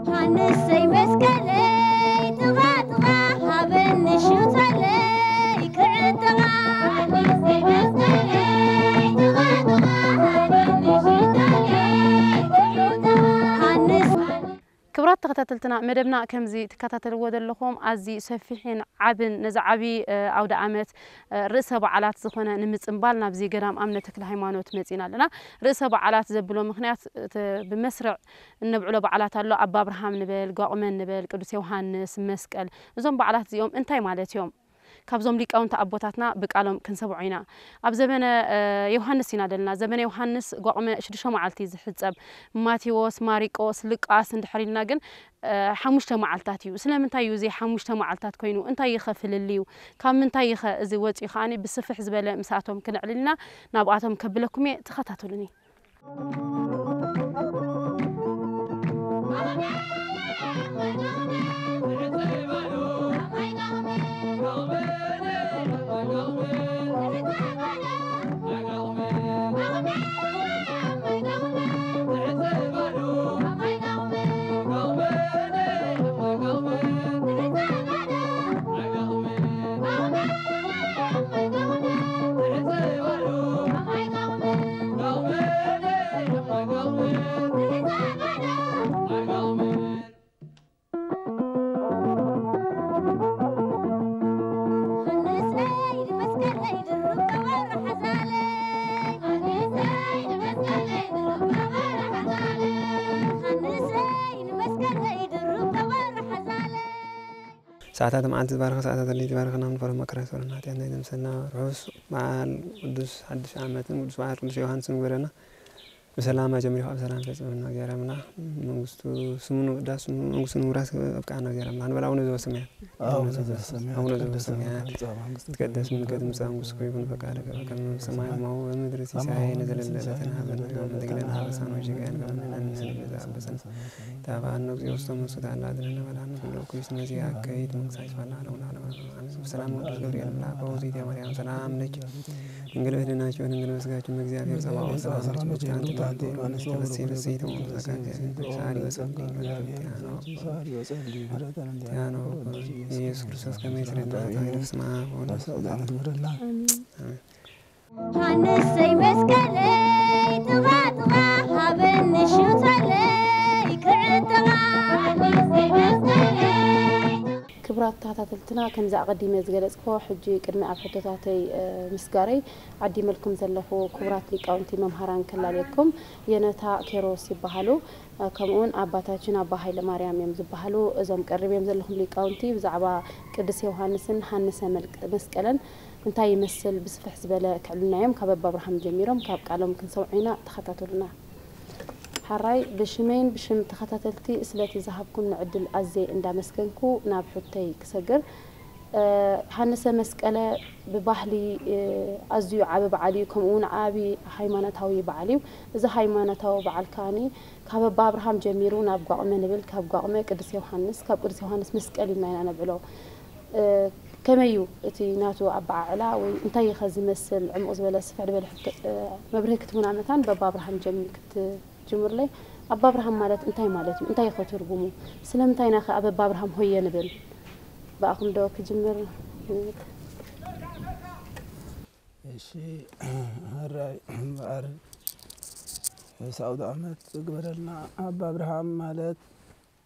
ሃንሰይ መስቀለይ ጥቓ ጥቓ ሃበኒ ሽውተለይ ክዕጥቓ። ሃንስ ክቡራት ተኸታተልትና፣ መደብና ከምዚ ትከታተልዎ ዘለኹም ኣዝዩ ሰፊሕን ዓብን፣ ነዚ ዓብዪ ኣውደ ኣመት ርእሰ በዓላት ዝኾነ ንምጽንባል ናብዚ ገዳም ኣምነ ተክለ ሃይማኖት መጺና ኣለና። ርእሰ በዓላት ዘብሎ ምኽንያት እቲ ብመስርዕ እነብዕሎ በዓላት ኣሎ። ኣባ ኣብርሃም ንበል፣ ጓቑመ ንበል፣ ቅዱስ ዮሃንስ፣ መስቀል፣ እዞም በዓላት እዚኦም እንታይ ማለት እዮም? ካብዞም ሊቃውንቲ ኣቦታትና ብቃሎም ክንሰምዖ ኢና። ኣብ ዘመነ ዮሃንስ ኢና ዘለና። ዘመነ ዮሃንስ ጓቑመ ሽዱሽተ መዓልቲ ዝሕጸብ፣ ማቴዎስ፣ ማሪቆስ፣ ሉቃስ እንድሕር ኢልና ግን ሓሙሽተ መዓልታት እዩ። ስለምንታይ እዩ እዚ ሓሙሽተ መዓልታት ኮይኑ? እንታይ እዩ ኸ ፍልልዩ? ካብ ምንታይ እዩ ኸ እዚ ወፂኡ? ከዓኒ ብስፍሕ ዝበለ ምስኣቶም ክንዕልልና ናብኣቶም ከብለኩም እየ። ተኸታተሉኒ። ሰዓታት መዓልቲ ትባርኸ፣ ሰዓታት ለይቲ ትባርኸ፣ ናብ ንፈሮ መከራ ሰውረና፣ ኃጢኣትና ይደምሰና። ርሑስ በዓል ቅዱስ ሓድሽ ዓመትን ቅዱስ በዓል ቅዱስ ዮሃንስን ይግበረና። ብሰላም ኣጀሚርካ ኣብ ሰላም ፈጽመና። እግዚኣብሔር ኣምላኽ መንግስቱ ስሙ ንምቅዳስ፣ መንግስቱ ንምውራስ ኣብቅዓና። እግዚኣብሔር ኣምላኽ ንበል ኣቡነ ዘበሰማያት። ኣቡነ ዘበሰማያት፣ ኣቡነ ዘበሰማያት፣ ይትቀደስ ስምከ፣ ትምጻእ መንግስትከ፣ ይኩን ፈቃድከ በከመ በሰማይ ከማሁ በምድሪ። ሲሳየነ ዘለለዕለትነ ሀበነ ዮም፣ ወህብ ለነ አበሳነ ወጌጋየነ ከመ ንሕነኒ ንህብ ለዘአበሰነ። ኢታብአነ እግዚኦ ውስተ መንሱት፣ አላ አድነነ ወአድኃነነ ኩሉ እኩይ፣ እስመ ዚአከ ይእቲ መንግስት ኃይል ስብሐት ለዓለሙ ለዓለመ ዓለመ። አሜን። በሰላም ቅዱስ ገብርኤል መልአከ፣ ኦ ዚአቲ ማርያም ሰላም ለኪ፣ ድንግል በድናኪ ወድንግል በስጋኪ፣ እም እግዚአብሔር ጸባኦት ሰላም ለኪ፣ አንተ ተፈሲ ፍስሕቲ እም ጸጋ እግዚአብሔር ሰአሊ ወጸሊ። ኢየሱስ ክርስቶስ ከመ ይስረዳ ኢየሱስ ክርስቶስ ከመ ይስረዳ። አሜን። ሃንሰይ መስቀለይ ጥቓ ጥቓ ሃበኒ ሽውተለይ ክዕጥቓ። ክቡራት ተኸታተልትና፣ ከምዚ ኣቐዲመ ዝገለጽክዎ፣ ሕጂ ቅድሚ ኣብ ሕቶታተይ ምስጋረይ ዓዲመልኩም ዘለኹ ክቡራት ሊቃውንቲ መምሃራን ከላልየኩም፣ የነታ ኬሮስ ይበሃሉ። ከምኡውን ኣባታችን ኣባ ሃይለ ማርያም እዮም ዝበሃሉ። እዞም ቀሪበዮም ዘለኹም ሊቃውንቲ ብዛዕባ ቅዱስ ዮሃንስን ሃንሰ መስቀለን እንታይ ይመስል ብስፍሕ ዝበለ ክዕሉና እዮም። ካብ ኣባ ኣብርሃም ጀሚሮም ካብ ቃሎም ክንሰምዖ ኢና። ተኸታተሉና። ሓራይ ብሽመይን ብሽም ተኸታተልቲ ስለቲ ዝሃብኩምኒ ዕድል ኣዝየ እንዳመስገንኩ ናብ ሕቶይ ክሰግር። ሃንሰ መስቀለ ብባህሊ ኣዝዩ ዓቢ በዓል እዩ፣ ከምኡ እውን ዓቢ ሃይማኖታዊ በዓል እዩ። እዚ ሃይማኖታዊ በዓል ከዓኒ ካብ ኣባ ኣብርሃም ጀሚሩ ናብ ጓቕመ ንብል፣ ካብ ጓቕመ ቅዱስ ዮሃንስ፣ ካብ ቅዱስ ዮሃንስ መስቀል ኢልና ኢና ነብዕሎ። ከመይ እዩ እቲ ናቱ ኣበዓዕላ ወይ እንታይ እዩ ከ ዝመስል? ዕሙቕ ዝበለ ስፍሕ ዝበለ ሕቶ መብርሂ ክትህቡና መታን በባ ኣብርሃም ጀሚ ክትጅምሩለይ። ኣባ ኣብርሃም ማለት እንታይ ማለት እዩ? እንታይ እዩ ከ ትርጉሙ? ስለምንታይ ኢና ከ ኣብ ኣባ ኣብርሃም ሆየ ንብል? ብኣኹም ዶ ክጅምር? እሺ፣ ሕራይ እምበኣር ርእሰ ኣውደ ዓመት ግበረልና። ኣባ ኣብርሃም ማለት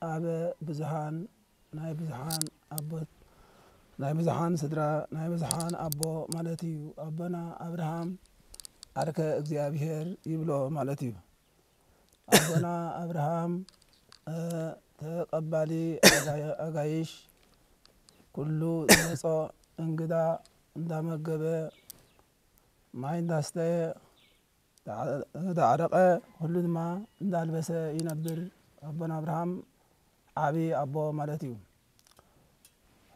ኣበ ብዙሃን ናይ ብዙሓን ኣቦት ናይ ብዙሓን ስድራ ናይ ብዙሓን ኣቦ ማለት እዩ። ኣቦና ኣብርሃም ዓርከ እግዚኣብሔር ይብሎ ማለት እዩ። ኣቦና ኣብርሃም ተቐባሊ ኣጋይሽ ኩሉ ዝመጾ እንግዳ እንዳመገበ ማይ እንዳስተየ ዳዕረቐ ኩሉ ድማ እንዳልበሰ ይነብር። ኣቦና ኣብርሃም ዓቢ ኣቦ ማለት እዩ።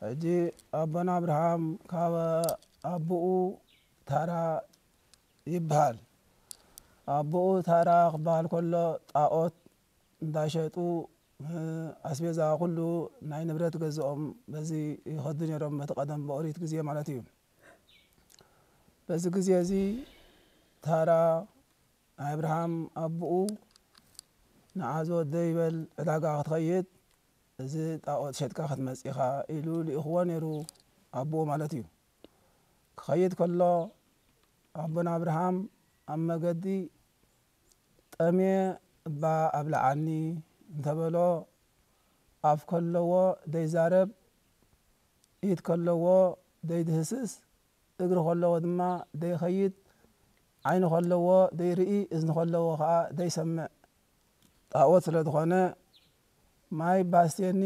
ሕጂ ኣቦና ኣብርሃም ካብ ኣቦኡ ታራ ይበሃል። ኣቦኡ ታራ ክበሃል ከሎ ጣኦት እንዳሸጡ ኣስቤዛ ኩሉ ናይ ንብረት ገዝኦም በዚ ይኸዱ ነይሮም በቲ ቀደም ብኦሪት ግዜ ማለት እዩ። በዚ ግዜ እዚ ታራ ናይ ኣብርሃም ኣቦኡ ንዓ ዝወደይ በል ዕዳጋ ክትኸይድ፣ እዚ ጣዖት ሸጥካ ክትመጽእ ኢኻ ኢሉ ልኢኽዎ ነይሩ ኣቦኡ ማለት እዩ። ክኸይድ ከሎ ኣቦና ኣብርሃም ኣብ መገዲ ጠምየ እባ ኣብልዓኒ እንተበሎ፣ ኣፍ ከለዎ ዘይዛረብ፣ ኢድ ከለዎ ዘይድህስስ፣ እግሪ ከለዎ ድማ ዘይኸይድ፣ ዓይኒ ከለዎ ዘይርኢ፣ እዝኒ ከለዎ ኸዓ ዘይሰምዕ ጣዖት ስለ ዝኾነ፣ ማይ ባስቴኒ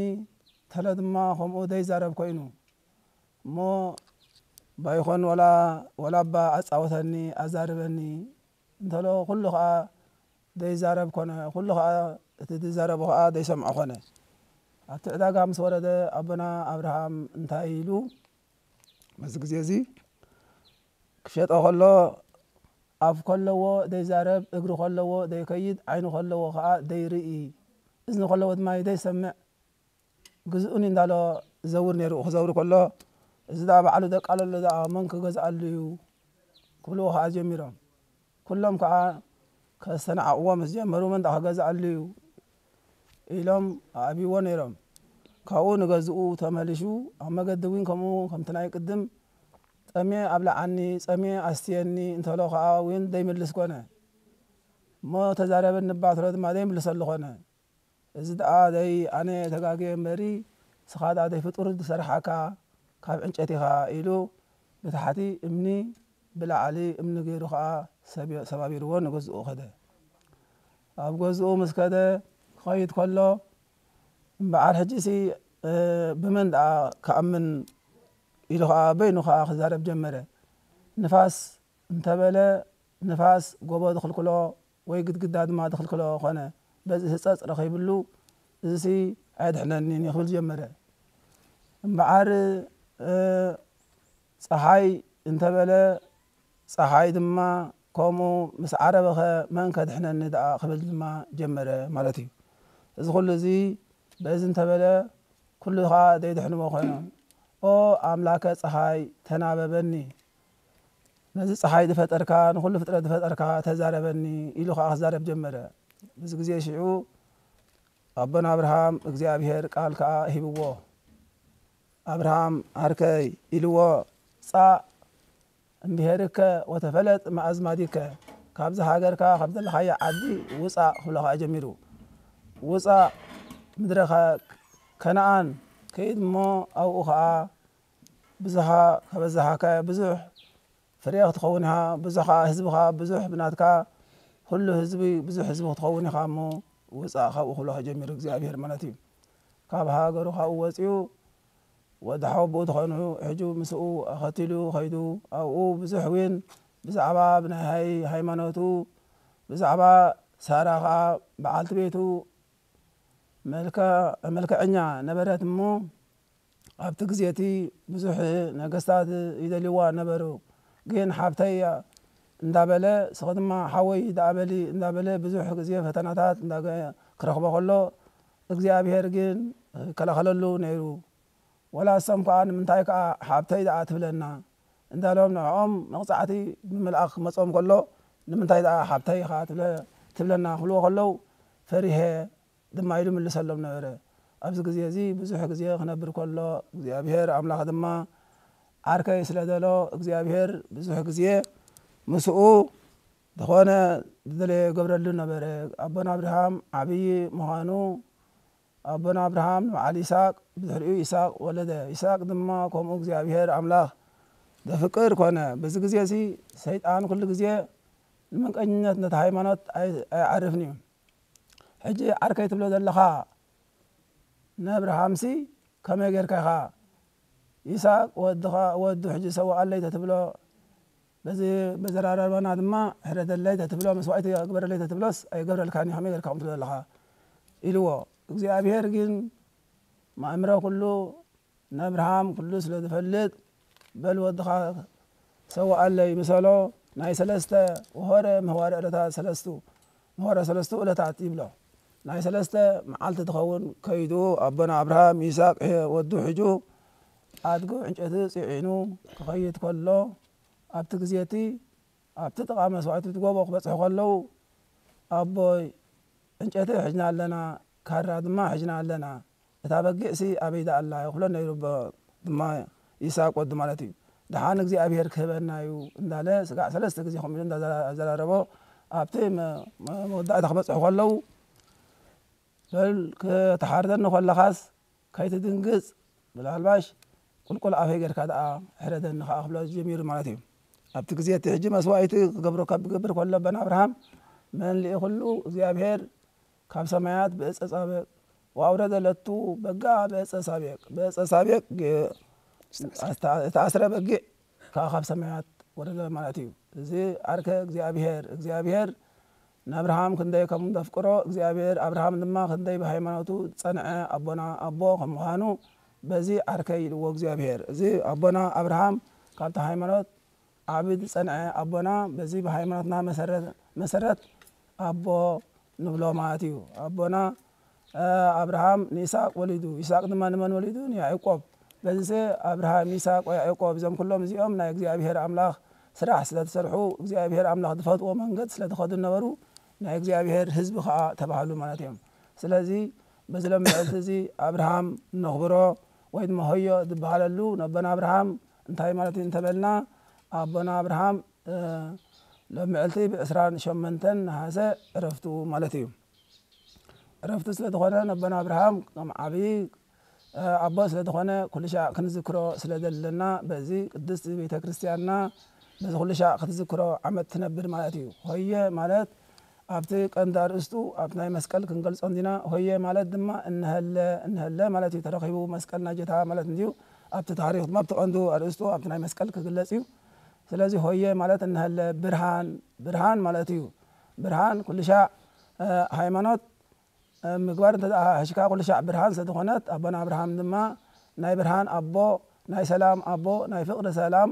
ተለ ድማ ከምኡ ዘይዛረብ ኮይኑ እሞ፣ ባይኾን ወላ፣ ወላ እባ ኣጻወተኒ፣ ኣዛርበኒ እንተሎ፣ ኩሉ ኸዓ ዘይዛረብ ኮነ፣ ኩሉ ኸዓ እቲ ዝዛረቦ ኸዓ ዘይሰምዖ ኮነ። ኣብቲ ዕዳጋ ምስ ወረደ ኣቦና ኣብርሃም እንታይ ኢሉ? በዚ ግዜ እዚ ክሸጦ ከሎ ኣፍ ከለዎ ዘይዛረብ፣ እግሪ ከለዎ ዘይከይድ፣ ዓይኒ ከለዎ ኸዓ ዘይርኢ፣ እዝኒ ከለዎ ድማ ዘይሰምዕ፣ ግዝኡኒ እንዳሎ ዝዘውር ነይሩ። ክዘውር ከሎ፣ እዚ ደኣ ባዕሉ ደቃለሎ ደኣ መን ክገዝኣሉ እዩ? ክብልዎ ኸዓ ጀሚሮም። ኩሎም ከዓ ከስተናዕቕዎ ምስ ጀመሩ፣ መን ደኣ ክገዝኣሉ እዩ? ኢሎም ኣዕብይዎ ነይሮም። ካብኡ ንገዝኡ ተመሊሹ፣ ኣብ መገዲ እውን ከምኡ ከምቲ ናይ ቅድም፣ "ጸምየ ኣብልዓኒ፣ ጸምየ ኣስትየኒ" እንተሎ ከዓ እውን ዘይምልስ ኮነ። እሞ "ተዛረበኒ እባ" ተሎ ድማ ዘይምልሰሉ ኮነ። "እዚ ደኣ ደይ ኣነ ተጋግየ እምበሪ፣ ንስኻ ደኣ ደይ ፍጡር ዝሰርሓካ ካብ ዕንጨይቲ ኢኻ" ኢሉ ብታሕቲ እምኒ ብላዕሊ እምኒ ገይሩ ኸዓ ሰብዮ-፣ ሰባቢርዎ ንገዝኡ ኸደ። ኣብ ገዝኡ ምስ ከደ ክኸይድ ከሎ፣ "እምበዓር ሕጂሲ፣ እ፣ ብመን ደኣ ክኣምን?" ኢሉ ኸዓ በይኑ ኸዓ ክዛረብ ጀመረ። ንፋስ እንተበለ፣ ንፋስ ጎቦ ዝኽልክሎ ወይ ግድግዳ ድማ ዝኽልክሎ ኾነ። በዚ ህጸጽ ረኺብሉ፣ "እዚሲ ኣየድሕነንን እዩ" ክብል ጀመረ። እምበዓር፣ እ፣ ጸሓይ እንተበለ፣ ጸሓይ ድማ ከምኡ ምስ ዓረበኸ መን ከድሕነኒ ደኣ ክብል ድማ ጀመረ ማለት እዩ። እዚ ኩሉ እዚ በዚ እንተበለ፣ ኩሉ ኸዓ ዘይድሕንዎ ኮይኖም፣ "ኦ ኣምላከ ጸሓይ ተናበበኒ፣ ነዚ ጸሓይ ዝፈጠርካ፣ ንኹሉ ፍጥረት ዝፈጠርካ ተዛረበኒ" ኢሉ ኸዓ ክዛረብ ጀመረ። በዚ ግዜ ሽዑ ኣቦና ኣብርሃም እግዚኣብሔር ቃል ከኣ ሂብዎ። "ኣብርሃም ዓርከይ" ኢልዎ፣ "ጻእ እምብሄርከ ወተፈለጥ መኣዝማዲከ፣ ካብዚ ሃገርካ ካብ ዘለኻዮ ዓዲ ውጻእ" ክብሎ ከኣ ጀሚሩ። "ውጻእ ምድረ ከ-፣ ከነኣን ከይድ እሞ ኣብኡ ከኣ ብዙሃ ከበዛሃከ ብዙሕ ፍሬ ክትኸውን ኢኻ፣ ብዙኻ ህዝብኻ ብዙሕ ብናትካ ኩሉ ህዝቢ ብዙሕ ህዝቢ ክትኸውን ኢኻ እሞ ውጻእ ካብኡ ክብሎ ከጀሚሩ እግዚኣብሔር ማለት እዩ። ካብ ሃገሩ ካብኡ ወጺኡ ወዲ ሓወቦኡ ዝኾኑ ሕጂ ምስኡ ኣኸቲሉ ከይዱ ኣብኡ ብዙሕ እውን ብዛዕባ ብናይ ሃይ-፣ ሃይማኖቱ ብዛዕባ ሳራ ኸዓ በዓልቲ ቤቱ መልከ-፣ መልከዐኛ ነበረት እሞ ኣብቲ ግዜ እቲ ብዙሕ ነገስታት ይደልይዋ ነበሩ። ግን ሓብተይ እንዳበለ፣ ንስኺ ድማ ሓወይ ደኣ በሊ እንዳበለ ብዙሕ ግዜ ፈተናታት እንዳገ-፣ ክረኽቦ ከሎ፣ እግዚኣብሔር ግን ይከላኸለሉ ነይሩ። ወላ እሶም ከኣ ንምንታይ ከኣ ሓብተይ ደኣ ትብለና እንዳሎም ንዕኦም መቕጻዕቲ ብምልኣኽ ክመጾም ከሎ፣ ንምንታይ ደኣ ሓብተይ ኢኻ ትብለ-፣ ትብለና ክብልዎ ከለዉ፣ ፈሪሄ ድማ ኢሉ ምልሰሎም ነበረ። ኣብዚ ግዜ እዚ ብዙሕ ግዜ ክነብር ከሎ፣ እግዚኣብሔር ኣምላኽ ድማ ዓርከይ ስለ ደሎ፣ እግዚኣብሔር ብዙሕ ግዜ ምስኡ ዝኾነ ዝደለዮ ይገብረሉ ነበረ። ኣቦና ኣብርሃም ዓብዪ ምዃኑ፣ ኣቦና ኣብርሃም ንበዓል ይስሐቅ፣ ብድሕሪኡ ይስሐቅ ወለደ። ይስሐቅ ድማ ከምኡ እግዚኣብሔር ኣምላኽ ዘፍቅር ኮነ። በዚ ግዜ እዚ ሰይጣን ኩሉ ግዜ ንምንቀኝነት ነቲ ሃይማኖት ኣይ-፣ ኣይዓርፍን እዩ። ሕጂ ዓርከይ ትብሎ ዘለኻ ንኣብርሃምሲ ከመይ ጌርካ ኢኻ ይስሐቅ ወድኻ፣ ወዱ ሕጂ ሰውኣለይ ተትብሎ፣ በዚ መዘራረባና ድማ ሕረደለይ ተትብሎ፣ መስዋእቲ ግበረለይ ተትብሎስ ኣይገብረልካን እዩ፣ ከመይ ጌርካ ከምኡ ትብሎ ዘለኻ? ኢልዎ። እግዚኣብሔር ግን ማእምሮ ኩሉ ንኣብርሃም ኩሉ ስለ ዝፈልጥ፣ በል ወድኻ ሰውኣለይ ምሰሎ፣ ናይ ሰለስተ ወሆረ ምህዋረ ዕለታት ሰለስቱ፣ ምህዋረ ሰለስቱ ዕለታት ይብሎ። ናይ ሰለስተ መዓልቲ ትኸውን ከይዱ፣ ኣቦና ኣብርሃም ይስሐቅ ወዱ ሒዙ ኣድጊ ዕንጨይቲ ጽዒኑ ክኸይድ ከሎ፣ ኣብቲ ግዜ እቲ ኣብቲ ጥቓ መስዋእቲ እቲ ጎቦ ክበጽሑ ከለዉ፣ ኣቦይ ዕንጨቲ ሒዝና ኣለና፣ ካራ ድማ ሒዝና ኣለና፣ እታ በጊዕሲ ኣበይ ደኣ ኣላ? ይኹሎ ነይሩ ኣቦ ድማ ይስሐቅ ወዱ ማለት እዩ። ደሓን እግዚኣብሔር ክህበና እዩ እንዳለ ስጋዕ ሰለስተ ግዜ ከምኡ ኢሉ እንዳዘራረቦ ኣብቲ መወዳእታ ክበፅሑ ከለዉ በል ክትሓርደኒ ከለኻስ ከይትድንግጽ ብላልባሽ ቁልቁል ኣፈይ ጌርካ ደኣ ሕረደኒ ከኣ ክብሎ ጀሚሩ ማለት እዩ። ኣብቲ ግዜ እቲ ሕጂ መስዋእቲ ክገብሮ ካብ ክገብር ከሎ ኣቦና ኣብርሃም መን ልኢኽሉ እግዚኣብሔር ካብ ሰማያት ብእፀ ጻብዕ ወኣውረደ ለቱ በጋ ብእፀ ሳቤቅ ብእፀ ሳቤቅ ዝተኣስረ በጊዕ ከኣ ካብ ሰማያት ወረደ ማለት እዩ። እዚ ዓርከ እግዚኣብሔር እግዚኣብሔር ንኣብርሃም ክንደይ ከም ዘፍቅሮ እግዚኣብሔር ኣብርሃም ድማ ክንደይ ብሃይማኖቱ ዝጸንዐ ኣቦና ኣቦ ከም ምዃኑ በዚ ዓርከይ ኢልዎ እግዚኣብሔር። እዚ ኣቦና ኣብርሃም ካብቲ ሃይማኖት ዓቢ ዝጸንዐ ኣቦና በዚ ብሃይማኖትና መሰረት ኣቦ ንብሎ ማለት እዩ። ኣቦና ኣብርሃም ንይስሐቅ ወሊዱ፣ ይስሐቅ ድማ ንመን ወሊዱ? ንያዕቆብ። በዚሰ ኣብርሃም፣ ይስሐቅ ወያዕቆብ እዞም ኩሎም እዚኦም ናይ እግዚኣብሔር ኣምላኽ ስራሕ ስለ ዝሰርሑ እግዚኣብሔር ኣምላኽ ዝፈትዎ መንገድ ስለ ዝኸዱ ነበሩ ናይ እግዚኣብሔር ህዝቢ ኸዓ ተባህሉ ማለት እዮም። ስለዚ በዚ ሎም ምዕልቲ እዚ ኣብርሃም ነኽብሮ ወይ ድማ ሆዮ ዝበሃለሉ ነቦና ኣብርሃም እንታይ ማለት እዩ እንተበልና ኣቦና ኣብርሃም ሎም ምዕልቲ ብ ዕስራን ሸሞንተን ነሃሰ ዕረፍቱ ማለት እዩ። ዕረፍቱ ስለ ዝኾነ ነቦና ኣብርሃም ከም ዓብዪ ኣቦ ስለ ዝኾነ ኩሉ ሻዕ ክንዝክሮ ስለ ዘለና በዚ ቅድስቲ ቤተ ክርስቲያንና በዚ ኩሉ ሻዕ ክትዝክሮ ዓመት ትነብር ማለት እዩ። ሆየ ማለት ኣብቲ ቀንዲ ኣርእስቱ ኣብቲ ናይ መስቀል ክንገልጾ እንዲና። ሆየ ማለት ድማ እንሀለ እንሀለ ማለት እዩ። ተረኺቡ መስቀል ናይ ጀታ ማለት እንዲዩ። ኣብቲ ታሪኽ ድማ ኣብቲ ቀንዱ ኣርእስቱ ኣብቲ ናይ መስቀል ክግለጽ እዩ። ስለዚ ሆየ ማለት እንሀለ ብርሃን ብርሃን ማለት እዩ። ብርሃን ኩሉ ሻዕ ሃይማኖት ምግባር እንተ ደኣ ሕሽካ ኩሉ ሻዕ ብርሃን ስለ ዝኾነት ኣቦና ኣብርሃም ድማ ናይ ብርሃን ኣቦ ናይ ሰላም ኣቦ ናይ ፍቕሪ ሰላም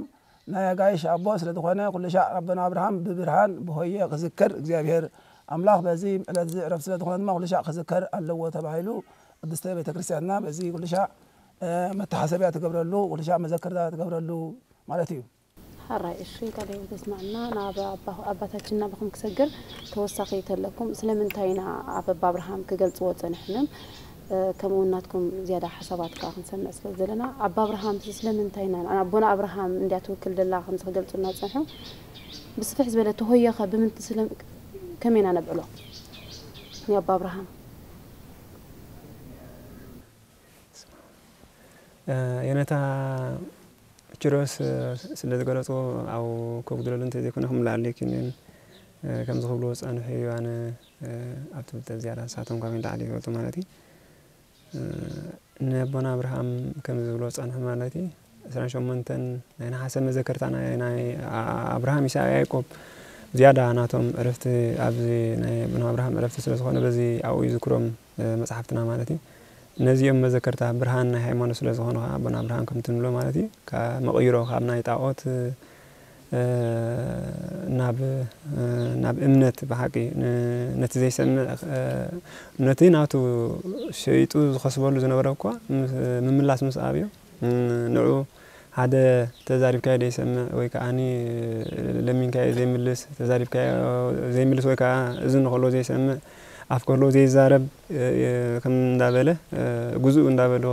ናይ ኣጋይሽ ኣቦ ስለ ዝኾነ ኩሉ ሻዕ ኣቦና ኣብርሃም ብብርሃን ብሆየ ክዝከር እግዚኣብሔር ኣምላኽ በዚ ዕለት እዚ ዕረፍቲ ስለ ዝኾነ ድማ ኩሉ ሻዕ ክዝከር ኣለዎ ተባሂሉ ቅድስተ ቤተ ክርስቲያንና በዚ ኩሉ ሻዕ መተሓሰቢያ ትገብረሉ ኩሉ ሻዕ መዘከርታ ትገብረሉ ማለት እዩ። ሕራይ እሺ ቃለ ህይወት የስማዕና። ናብ ኣባታችን ናባኹም ክሰግር ተወሳኺ ተለኩም ስለምንታይ ኢና ኣብ ኣባ ኣብርሃም ክገልጽዎ ጸንሕንም ከምኡ እውን ናትኩም ዝያዳ ሓሳባት ከዓ ክንሰምዕ ስለ ዘለና ኣባ ኣብርሃም ስለምንታይ ኢና ኣቦና ኣብርሃም እንድያ ትውክል ደላ ከምዚ ክገልጹና ጸንሑ ብስፍሕ ዝበለ ተሆየኸ ብምንት ስለ ከመይ ኢና ነብዕሎ ንኣባ ኣብርሃም የነታ ኪሮስ ስለ ዝገለፅዎ ኣብ ከጉድለሉ እንተዘይኮነ ክምላኣሉ ኣይክእልን ከምዚ ክብልዎ ዝፀንሑ እዩ ኣነ ኣብቲ ፍልጠት ዝያዳ ንሳቶም ካብ ንላዕሊ ይፈልጡ ማለት እዩ ነቦና ኣብርሃም ከምዚ ዝብልዎ ዝፀንሑ ማለት እዩ ዕስራን ሸሞንተን ናይ ነሓሰ መዘከርታ ናይ ናይ ኣብርሃም ይስሐቅ ያዕቆብ ዝያዳ ናቶም ዕረፍቲ ኣብዚ ናይ ኣቦና ኣብርሃም ዕረፍቲ ስለ ዝኾነ በዚ ኣብኡ ይዝክሮም መፅሓፍትና ማለት እዩ። ነዚኦም መዘከርታ ብርሃን ናይ ሃይማኖት ስለ ዝኾኑ ከዓ ኣቦና ኣብርሃም ከምቲ ንብሎ ማለት እዩ መቐይሮ ካብ ናይ ጣዖት ናብ ናብ እምነት ብሓቂ ነቲ ዘይሰምዕ ነቲ ናቱ ሸይጡ ዝኸስበሉ ዝነበረ እኳ ምምላስ ምስ ኣብዮ ንዑ ሓደ ተዛሪብካዮ ዘይሰምዕ ወይ ከዓ ለሚንካዮ ዘይምልስ ተዛሪብካዮ ዘይምልስ ወይ ከዓ እዝኒ ከሎ ዘይሰምዕ ኣፍ ከሎ ዘይዛረብ ከም እንዳበለ ግዝኡ እንዳበሎ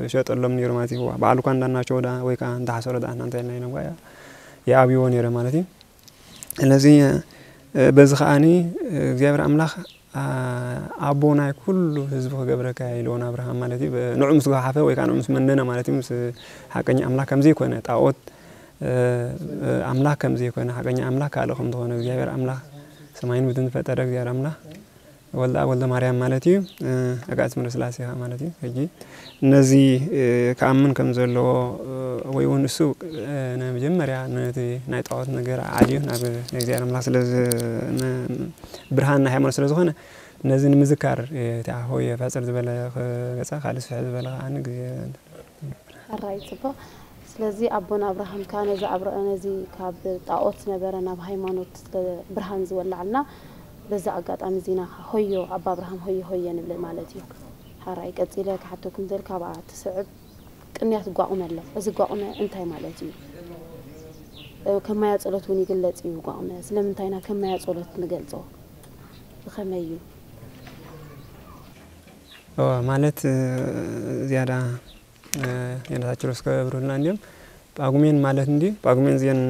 ይሸጠሎም ነይሩ ማለት እዩ። ባዕሉ እኳ እንዳናቸው ዳ ወይ ከዓ እንዳሓሰሮ ዳ እናንተ ኢልና ኢና ጓያ ይኣብይዎ ነይረ ማለት እዩ። ስለዚ በዚ ከዓኒ እግዚኣብሔር ኣምላኽ ኣቦ ናይ ኩሉ ህዝቢ ክገብረካ ኢልዎ ንኣብርሃም ማለት እዩ። ንዑ ምስ ገሓፈ ወይ ከዓ ንዑ ምስ መነነ ማለት እዩ። ምስ ሓቀኛ ኣምላኽ ከም ዘይኮነ ጣዖት ኣምላኽ ከም ዘይኮነ ሓቀኛ ኣምላኽ ካልእ ከም ዝኾነ እግዚኣብሔር ኣምላኽ ሰማይን ምድርን ዝፈጠረ እግዚኣብሔር ኣምላኽ ወልደ ኣብ ወልደ ማርያም ማለት እዩ። ኣጋእዝተ መንፈስ ስላሴ ከዓ ማለት እዩ። ሕጂ ነዚ ክኣምን ከም ዘለዎ ወይ እውን እሱ ንመጀመርያ ነቲ ናይ ጣዖት ነገር ዓልዩ ናብ እግዚኣብሔር ኣምላኽ ስለ ብርሃን ናይ ሃይማኖት ስለ ዝኾነ ነዚ ንምዝካር እቲ ኣሆየ ፈፅር ዝበለ ክገፃ ካልእ ስፍሕ ዝበለ ከዓ ግዜ ሕራይ ፅቡቕ ስለዚ ኣቦና ኣብርሃም ከዓ ነዚ ኣብረ ነዚ ካብ ጣኦት ዝነበረ ናብ ሃይማኖት ብርሃን ዝወላዕልና በዚ ኣጋጣሚ እዚ ኢና ሆዮ ኣባ ኣብርሃም ሆየ ሆየ ንብል ማለት እዩ። ሕራይ ቀፂለ ክሓተኩም ዝደሊ ካብኣ ትስዕብ ቅንያት ጓቑመ ኣሎ። እዚ ጓቑመ እንታይ ማለት እዩ? ከማያ ፀሎት እውን ይግለፅ እዩ ጓቑመ። ስለምንታይ ኢና ከማያ ፀሎት ንገልፆ? ብኸመይ እዩ? ማለት ዝያዳ የነታችሮ እስከ ብሩልና እንዲም ጳጉሜን ማለት እንዲ ጳጉሜን እዚአን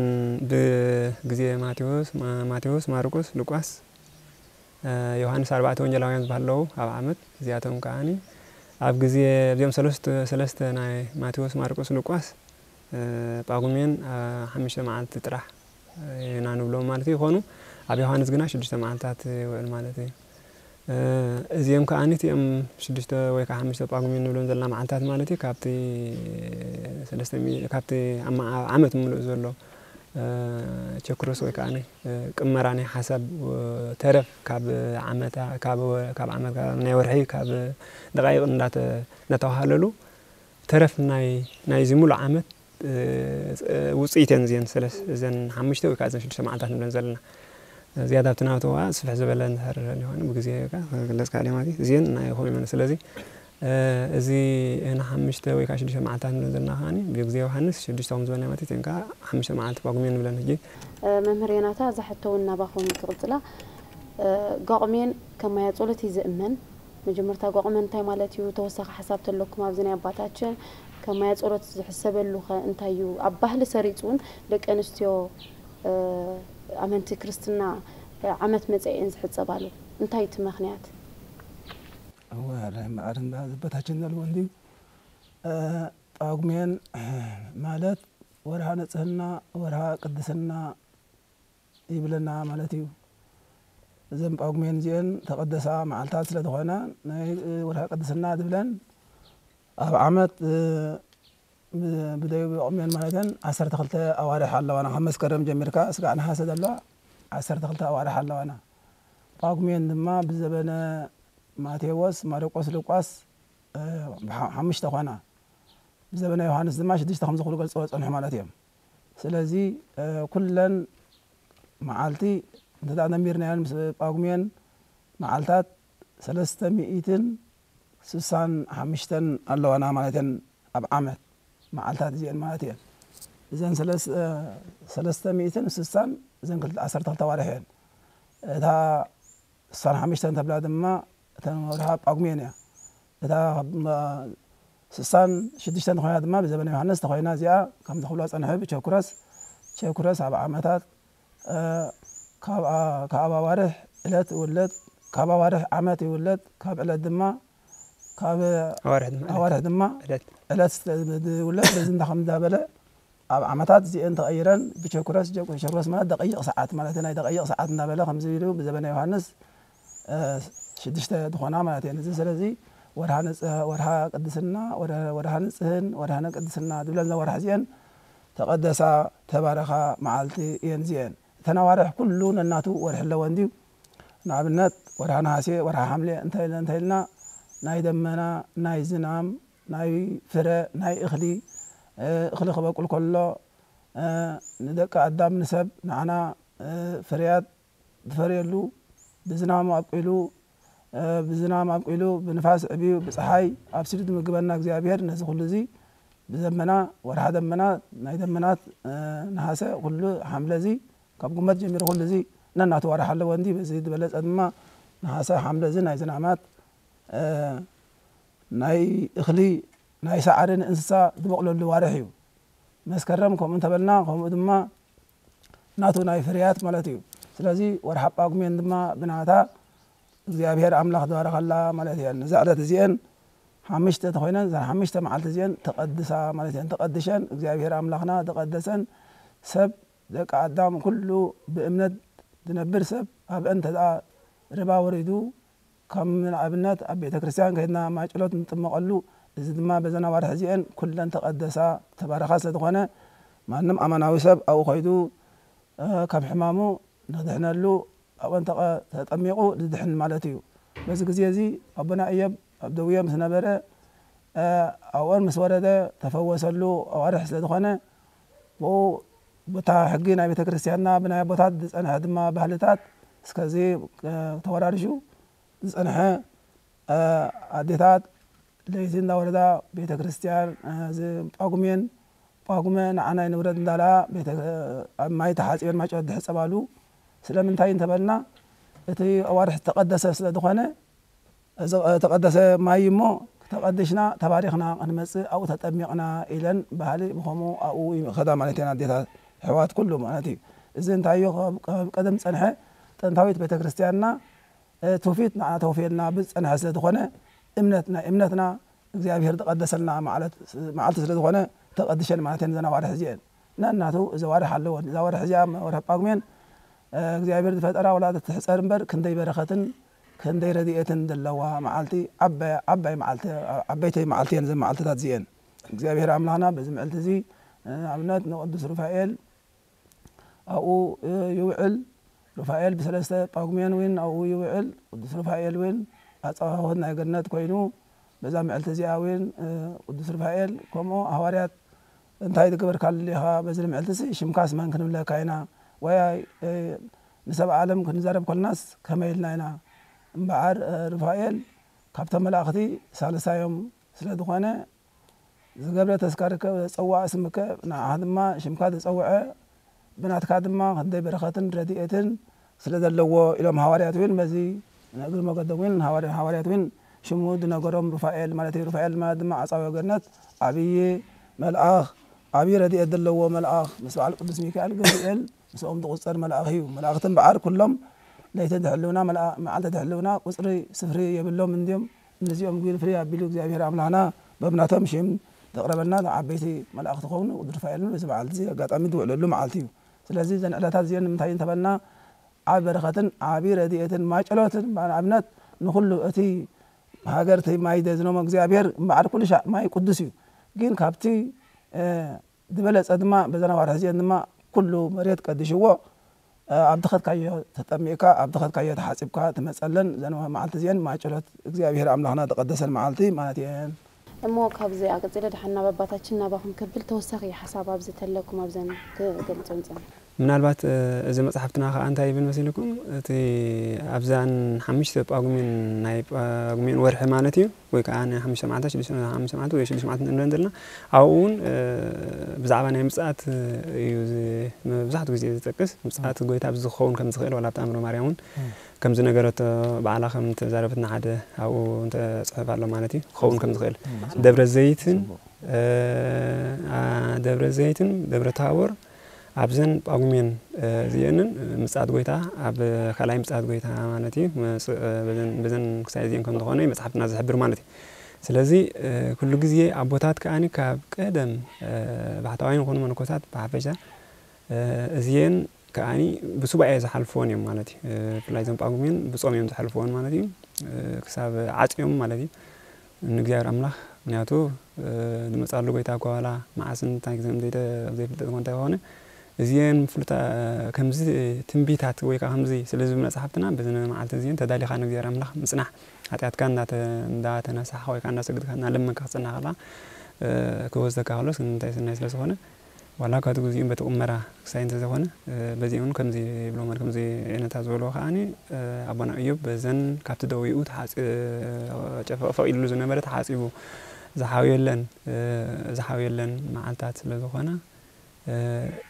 ብግዜ ማቴዎስ ማቴዎስ ማርቆስ ሉቃስ ዮሃንስ ኣርባዕተ ወንጀላውያን ዝበሃለዉ ኣብ ዓመት እዚኣቶም ከዓኒ ኣብ ግዜ እዚኦም ሰለስተ ናይ ማቴዎስ ማርቆስ ሉቃስ ጳጉሜን ሓሙሽተ መዓልቲ ጥራሕ ኢና ንብሎም ማለት ይኾኑ። ኣብ ዮሃንስ ግና ሽዱሽተ መዓልታት ይውዕል ማለት እዩ። እዚኦም ከዓኒ እቲኦም ሽዱሽተ ወይ ከዓ ሓሙሽተ ጳጉሜን ንብሎም ዘለና መዓልታት ማለት እዩ ካብቲ ሰለስተ ሚሊ- ካብቲ ኣማ- ዓመት ምሉእ ዘሎ ቸክሮስ ወይ ከዓ ቅመራ ናይ ሓሳብ ተረፍ ካብ ዓመታ ካብ ወ- ካብ ዓመት ካብ ናይ ወርሒ ካብ ደቃይቕ እንዳተ- እንዳተዋሃለሉ ተረፍ ናይ ናይዚ ሙሉእ ዓመት ውፅኢት እየን እዚአን ሰለስ እዘን ሓሙሽተ ወይ ከዓ እዘን ሽዱሽተ መዓልታት ንብለን ዘለና ዝያዳ ኣብቲ ናቱ ከዓ ስፍሕ ዝበለ እንድሕር ይኾን ብግዜ ክግለፅ ካሊ ማለት እዩ እዚአን ናይ ኾም ይመን ስለዚ እዚ እህና ሓሙሽተ ወይ ከዓ ሽዱሽተ መዓልታት ንብለን ዘለና ከዓኒ ብግዜ ዮሃንስ ሽዱሽተ ከም ዝበልና ማለት እዩ እዚአን ከዓ ሓሙሽተ መዓልቲ ጳጉሜ ንብለን ሕጂ መምህር ዮናታ እዛ ሕቶ እውን ናባኹም ክቕፅላ ጓቑሜን ከም ማያ ጸሎት እዩ ዝእመን መጀመርታ ጓቑመን እንታይ ማለት እዩ ተወሳኺ ሓሳብ ተለኩም ኣብዚ ናይ ኣባታችን ከም ማያ ጸሎት ዝሕሰበሉ ኸ እንታይ እዩ ኣብ ባህሊ ሰሪጹ እውን ደቂ ኣንስትዮ ኣመንቲ ክርስትና ዓመት መጸ እየን ዝሕጸባሉ እንታይ እቲ ምኽንያት እወ ርህም በዓል እምባ ዝበታችን ዘልዎ እንድዩ ጳጉሜን ማለት ወርሃ ንጽህና ወርሃ ቅድስና ይብለና ማለት እዩ። እዘን ጳጉሜን እዚአን ተቐደሳ መዓልታት ስለ ዝኾና ናይ ወርሃ ቅድስና ዝብለን ኣብ ዓመት ብደይ ጳጉሜን ማለተን ዓሰርተ ክልተ ኣዋርሕ ኣለዋና ካብ መስከረም ጀሚርካ እስካዕ ነሓሰ ዘለዋ ዓሰርተ ክልተ ኣዋርሕ ኣለዋና። ጳጉሜን ድማ ብዘበነ ማቴዎስ፣ ማርቆስ፣ ሉቃስ ሓሙሽተ ኾና። ብዘበነ ዮሃንስ ድማ ሽዱሽተ ከም ዝኽሉ ገልጽዎ ዝጸንሑ ማለት እዮም። ስለዚ ኩለን መዓልቲ እንተ ደኣ ደሚርናየን ምስ ጳጉሜን መዓልታት ሰለስተ ሚእትን ስሳን ሓሙሽተን ኣለዋና ማለት እየን ኣብ ዓመት መዓልታት እዚአን ማለት እየን። እዘን ሰለስተ ሚእትን ስሳን እዘን ክልተ ዓሰርተ ክልተ ኣዋርሕ እየን። እታ ስሳን ሓሙሽተን ተብላ ድማ እተን ወርሃ ጳጉሜን እያ። እታ ስሳን ሽዱሽተን ተኾይና ድማ ብዘበነ ዮሃንስ ተኾይና እዚኣ ከምዚ ክብላ ጸንሐ ብቸኩረስ ቸኩረስ ኣብ ዓመታት ካብ ኣዋርሕ ዕለት ይውለድ ካብ ኣዋርሕ ዓመት ይውለድ ካብ ዕለት ድማ ካብ ኣዋርሕ ድማ ዕለት ዕለት ዝውለድ ስለዚ እንዳ ከም እንዳበለ ኣብ ዓመታት እዚአን ተቐይረን ብቸኩረስ ቸኩረስ ማለት ደቀይቕ ሰዓት ማለት ናይ ደቀይቕ ሰዓት እንዳበለ ከምዚ ኢሉ ብዘበነ ዮሃንስ ሽዱሽተ ዝኾና ማለት እየን። እዚ ስለዚ ወርሃ ንጽህ ወርሃ ቅድስና ወርሃ ንጽህን ወርሃ ቅድስና ዝብለን እዛ ወርሒ እዚአን ተቐደሳ ተባረኻ መዓልቲ እየን እዚአን። እተን ኣዋርሕ ኩሉ ነናቱ ወርሒ ኣለወን ድዩ? ንኣብነት ወርሃ ነሃሴ፣ ወርሃ ሓምሌ እንተ እንተ ኢልና ናይ ደመና፣ ናይ ዝናም፣ ናይ ፍረ፣ ናይ እኽሊ እኽሊ ክበቁል ከሎ ንደቂ ኣዳም ንሰብ ንዓና ፍርያት ዝፈርየሉ ብዝናም ኣብቂሉ ብዝናም ኣብቂሉ ብንፋስ ዕብዩ ብፀሓይ ኣብሲሉ ዝምግበና እግዚኣብሔር ነዚ ኩሉ እዚ ብደመና ወርሓ ደመና ናይ ደመናት ነሃሰ ኩሉ ሓምለ እዚ ካብ ጉመት ጀሚሩ ኩሉ እዚ ነናቱ ዋርሕ ኣለዎ እንዲ በዚ ዝበለፀ ድማ ነሃሰ ሓምለ እዚ ናይ ዝናማት ናይ እኽሊ ናይ ሳዕሪ ንእንስሳ ዝበቕለሉ ዋርሕ እዩ። መስከረም ከምኡ እንተበልና ከምኡ ድማ ናቱ ናይ ፍርያት ማለት እዩ። ስለዚ ወርሓ ጳጉሜን ድማ ብናታ እግዚኣብሔር ኣምላኽ ዝባረኸላ ማለት እየን። እዛ ዕለት እዚአን ሓምሽተ ተኾይነን እዘን ሓምሽተ መዓልቲ እዚአን ተቐድሳ ማለት እየን። ተቐድሸን እግዚኣብሔር ኣምላኽና ዝቐደሰን ሰብ ደቂ ኣዳም ኩሉ ብእምነት ዝነብር ሰብ ኣብአን ተደኣ ርባ ወሪዱ ከም ንኣብነት ኣብ ቤተ ክርስቲያን ከይድና ማይ ጸሎት ንጥመቐሉ እዚ ድማ በዘን ኣዋርሕ እዚአን ኩለን ተቐደሳ ተባረኻ ስለ ዝኾነ ማንም ኣማናዊ ሰብ ኣብኡ ከይዱ ካብ ሕማሙ ንክድሕነሉ ኣብአን ተጠሚቑ ዝድሕን ማለት እዩ። በዚ ግዜ እዚ ኣቦና እየብ ኣብ ደውየ ምስ ነበረ ኣብአን ምስ ወረደ ተፈወሰሉ ኣዋርሕ ስለ ዝኾነ ብኡ ብታ ሕጊ ናይ ቤተ ክርስቲያንና ብናይ ኣቦታት ዝጸንሐ ድማ ባህልታት እስከዚ ተወራሪሹ ዝጸንሐ ኣዴታት ለይቲ እንዳወረዳ ቤተ ክርስቲያን እዚ ጳጉሜን ጳጉመ ንዓናይ ንብረት እንዳላ ኣብ ማይ ተሓፂበን ማጨት ዝሕፀባሉ ስለምንታይ እንተበልና እቲ ኣዋርሕ ዝተቐደሰ ስለ ዝኾነ እዚ ዝተቐደሰ ማይ እሞ ተቐዲሽና ተባሪኽና ክንመጽእ ኣብኡ ተጠሚቕና ኢለን ባህሊ ብኸምኡ ኣብኡ ይኸዳ ማለት እየን ኣዴታት ኣሕዋት ኩሉ ማለት እዩ። እዚ እንታይ እዩ? ካብ ቀደም ዝጸንሐ ጥንታዊት ቤተክርስትያንና ትውፊት ንዓና ተወፍየልና ብዝጸንሐ ስለ ዝኾነ እምነት ናይ እምነትና እግዚኣብሔር ዝቐደሰልና መዓልቲ ስለ ዝኾነ ተቐድሸን ማለት እየን እዘን ኣዋርሕ እዚአን። ነናቱ እዚ ኣዋርሕ ኣለወን። እዛ ኣዋርሕ እዚኣ ወርሒ ጳጉሜን እግዚኣብሔር ዝፈጠራ ወላ ትሕጸር እምበር ክንደይ በረኸትን ክንደይ ረድኤትን ዘለዋ መዓልቲ ዓባይ መዓልቲ ዓበይተይ መዓልቲ እየን እዘን መዓልትታት እዚአን። እግዚኣብሔር ኣምላኽና በዚ ምዕልቲ እዚ ንኣብነት ንቅዱስ ሩፋኤል ኣብኡ ይውዕል። ሩፋኤል ብሰለስተ ጳጉሜን እውን ኣብኡ ይውዕል። ቅዱስ ሩፋኤል እውን ኣጻዋወት ናይ ገነት ኮይኑ በዛ ምዕልቲ እዚኣ እውን ቅዱስ ሩፋኤል ከምኡ ሃዋርያት እንታይ ዝገበርካሉ ኢኻ በዚ ምዕልቲ ሲ ሽምካስ መን ክንብለካ ኢና ወይ ንሰብ ዓለም ክንዛረብ ኮልናስ ከመይ ኢልና ኢና እምበዓር ሩፋኤል ካብቶም መላእኽቲ ሳልሳዮም ስለ ዝኾነ ዝገብረ ተስካርከ ጸዋዕ ስምከ ንዓኻ ድማ ሽምካ ዝጸውዐ ብናትካ ድማ ክንደይ በረኸትን ረድኤትን ስለ ዘለዎ ኢሎም ሃዋርያት እውን በዚ ንእግሪ መገዶም እውን ሃዋርያት እውን ሽሙ ዝነገሮም ሩፋኤል ማለት እዩ። ሩፋኤል ማለት ድማ ዓጻዊ ገነት ዓብዪ መልኣኽ ዓብዪ ረድኤት ዘለዎ መልኣኽ ምስ በዓል ቅዱስ ሚካኤል ገብርኤል ምስኦም ዝቁጸር መልኣኽ እዩ። መላእኽቲ እምበዓር ኩሎም ለይቲ ዝሕልውና መዓልቲ ዝሕልውና ቁጽሪ ስፍሪ የብሎም እንድዮም። ነዚኦም ግን ፍርይ ኣቢሉ እግዚኣብሔር ኣምላኽና በብናቶም ሽም ዘቕረበልና ዓበይቲ መላእኽቲ ክኾኑ ቅዱስ ሩፋኤልን በዚ በዓል እዚ ኣጋጣሚ ዝውዕለሉ መዓልቲ እዩ። ስለዚ እዘን ዕለታት እዚአን ንምንታይ እንተበልና ዓብ በረኸትን ዓብ ረድኤትን ማጨሎትን ንኣብነት ንኹሉ እቲ ሃገር እቲ ማይ ዘዝነሞ እግዚኣብሔር እምበዓር ኩሉ ሻዕ ማይ ቅዱስ እዩ። ግን ካብቲ ዝበለጸ ድማ በዘን ኣዋርሕ እዚአን ድማ ኩሉ መሬት ቀዲሽዎ ኣብ ዝኸድካዮ ተጠሚቕካ ኣብ ዝኸድካዮ ተሓጺብካ ትመጸለን ዘን መዓልቲ እዚአን ማጨሎት እግዚኣብሔር ኣምላኽና ተቐደሰን መዓልቲ ማለት እየን። እሞ ካብዚ ኣቀጺለ ድሓን ናብ ኣባታችን ናባኹም ከብል ተወሳኺ ሓሳብ ኣብዚ ተለኩም ኣብዘን ክገልጾ ንጸን። ምናልባት እዚ መጽሓፍትና ከኣ እንታይ ይብል መሲልኩም እቲ ኣብዛን ሓሙሽተ ጳጉሜን ናይ ጳጉሜን ወርሒ ማለት እዩ ወይ ከዓ ናይ ሓሙሽተ መዓልታት ሽዱሽተ ሓሙሽተ መዓልቲ ወይ ሽዱሽተ መዓልቲ ንብለን ዘለና ኣብኡ እውን ብዛዕባ ናይ ምጽኣት እዩ መብዛሕትኡ ግዜ ዝጠቅስ ምጽኣት ጎይታ ኣብዚ ክኸውን ከም ዝኽእል ዋላ ኣብቲ ኣምሮ ማርያም እውን ከም ዝነገረቶ ባዕላ ከም ተዛረበትና ሓደ ኣብኡ እንተ ጽሑፍ ኣሎ ማለት እዩ ክኸውን ከም ዝኽእል ደብረ ዘይትን ደብረ ዘይትን ደብረ ታቦር ኣብዘን ጳጉሜን እዚአንን ምጽኣት ጎይታ ኣብ ካልኣይ ምጽኣት ጎይታ ማለት እዩ በዘን ክሳይ እዚአን ከም ዝኾነ መጽሓፍትና ዝሕብር ማለት እዩ ስለዚ ኩሉ ግዜ ኣቦታት ከኣኒ ካብ ቀደም ባሕታውያን ይኹኑ መነኮሳት ብሓፈሻ እዚአን ከዓኒ ብሱባኤ ዝሓልፍወን እዮም ማለት እዩ። ብፍላይ እዞም ጳጉሜን ብጾም እዮም ዝሓልፍወን ማለት እዩ። ክሳብ ዓጽዮም ማለት እዩ ንእግዚኣብሔር ኣምላኽ ምክንያቱ ዝመጻሉ ጎይታ እኳ ዋላ መዓስን እንታይ ግዜ ዘይፍልጥ እኳ እንተኾነ እዚአን ፍሉጣ ከምዚ ትንቢታት ወይ ከዓ ከምዚ ስለ ዝብል መጽሓፍትና በዚ መዓልቲ እዚአን ተዳሊኻ ንእግዚኣብሔር ኣምላኽ ምጽናሕ ሓጢኣትካ እንዳተናሳሕኻ ወይ ከዓ እንዳሰግድካ እናለመንካ ክጽናሕ ከላ ክወስደካ ከሎ እንታይ ስናይ ስለ ዝኾነ ዋላ እኳ እቲ ግዜኡ በቲ ቁመራ ክሳይ እንተዘይኮነ በዚኦም እውን ከምዚ ይብሎ ማለት ከምዚ ዒነታ ዝበልዎ ከዓኒ ኣቦና እዮብ በዘን ካብቲ ደዊኡ ፈቒድሉ ዝነበረ ተሓፂቡ ዝሓውየለን ዝሓውየለን መዓልታት ስለ ዝኾና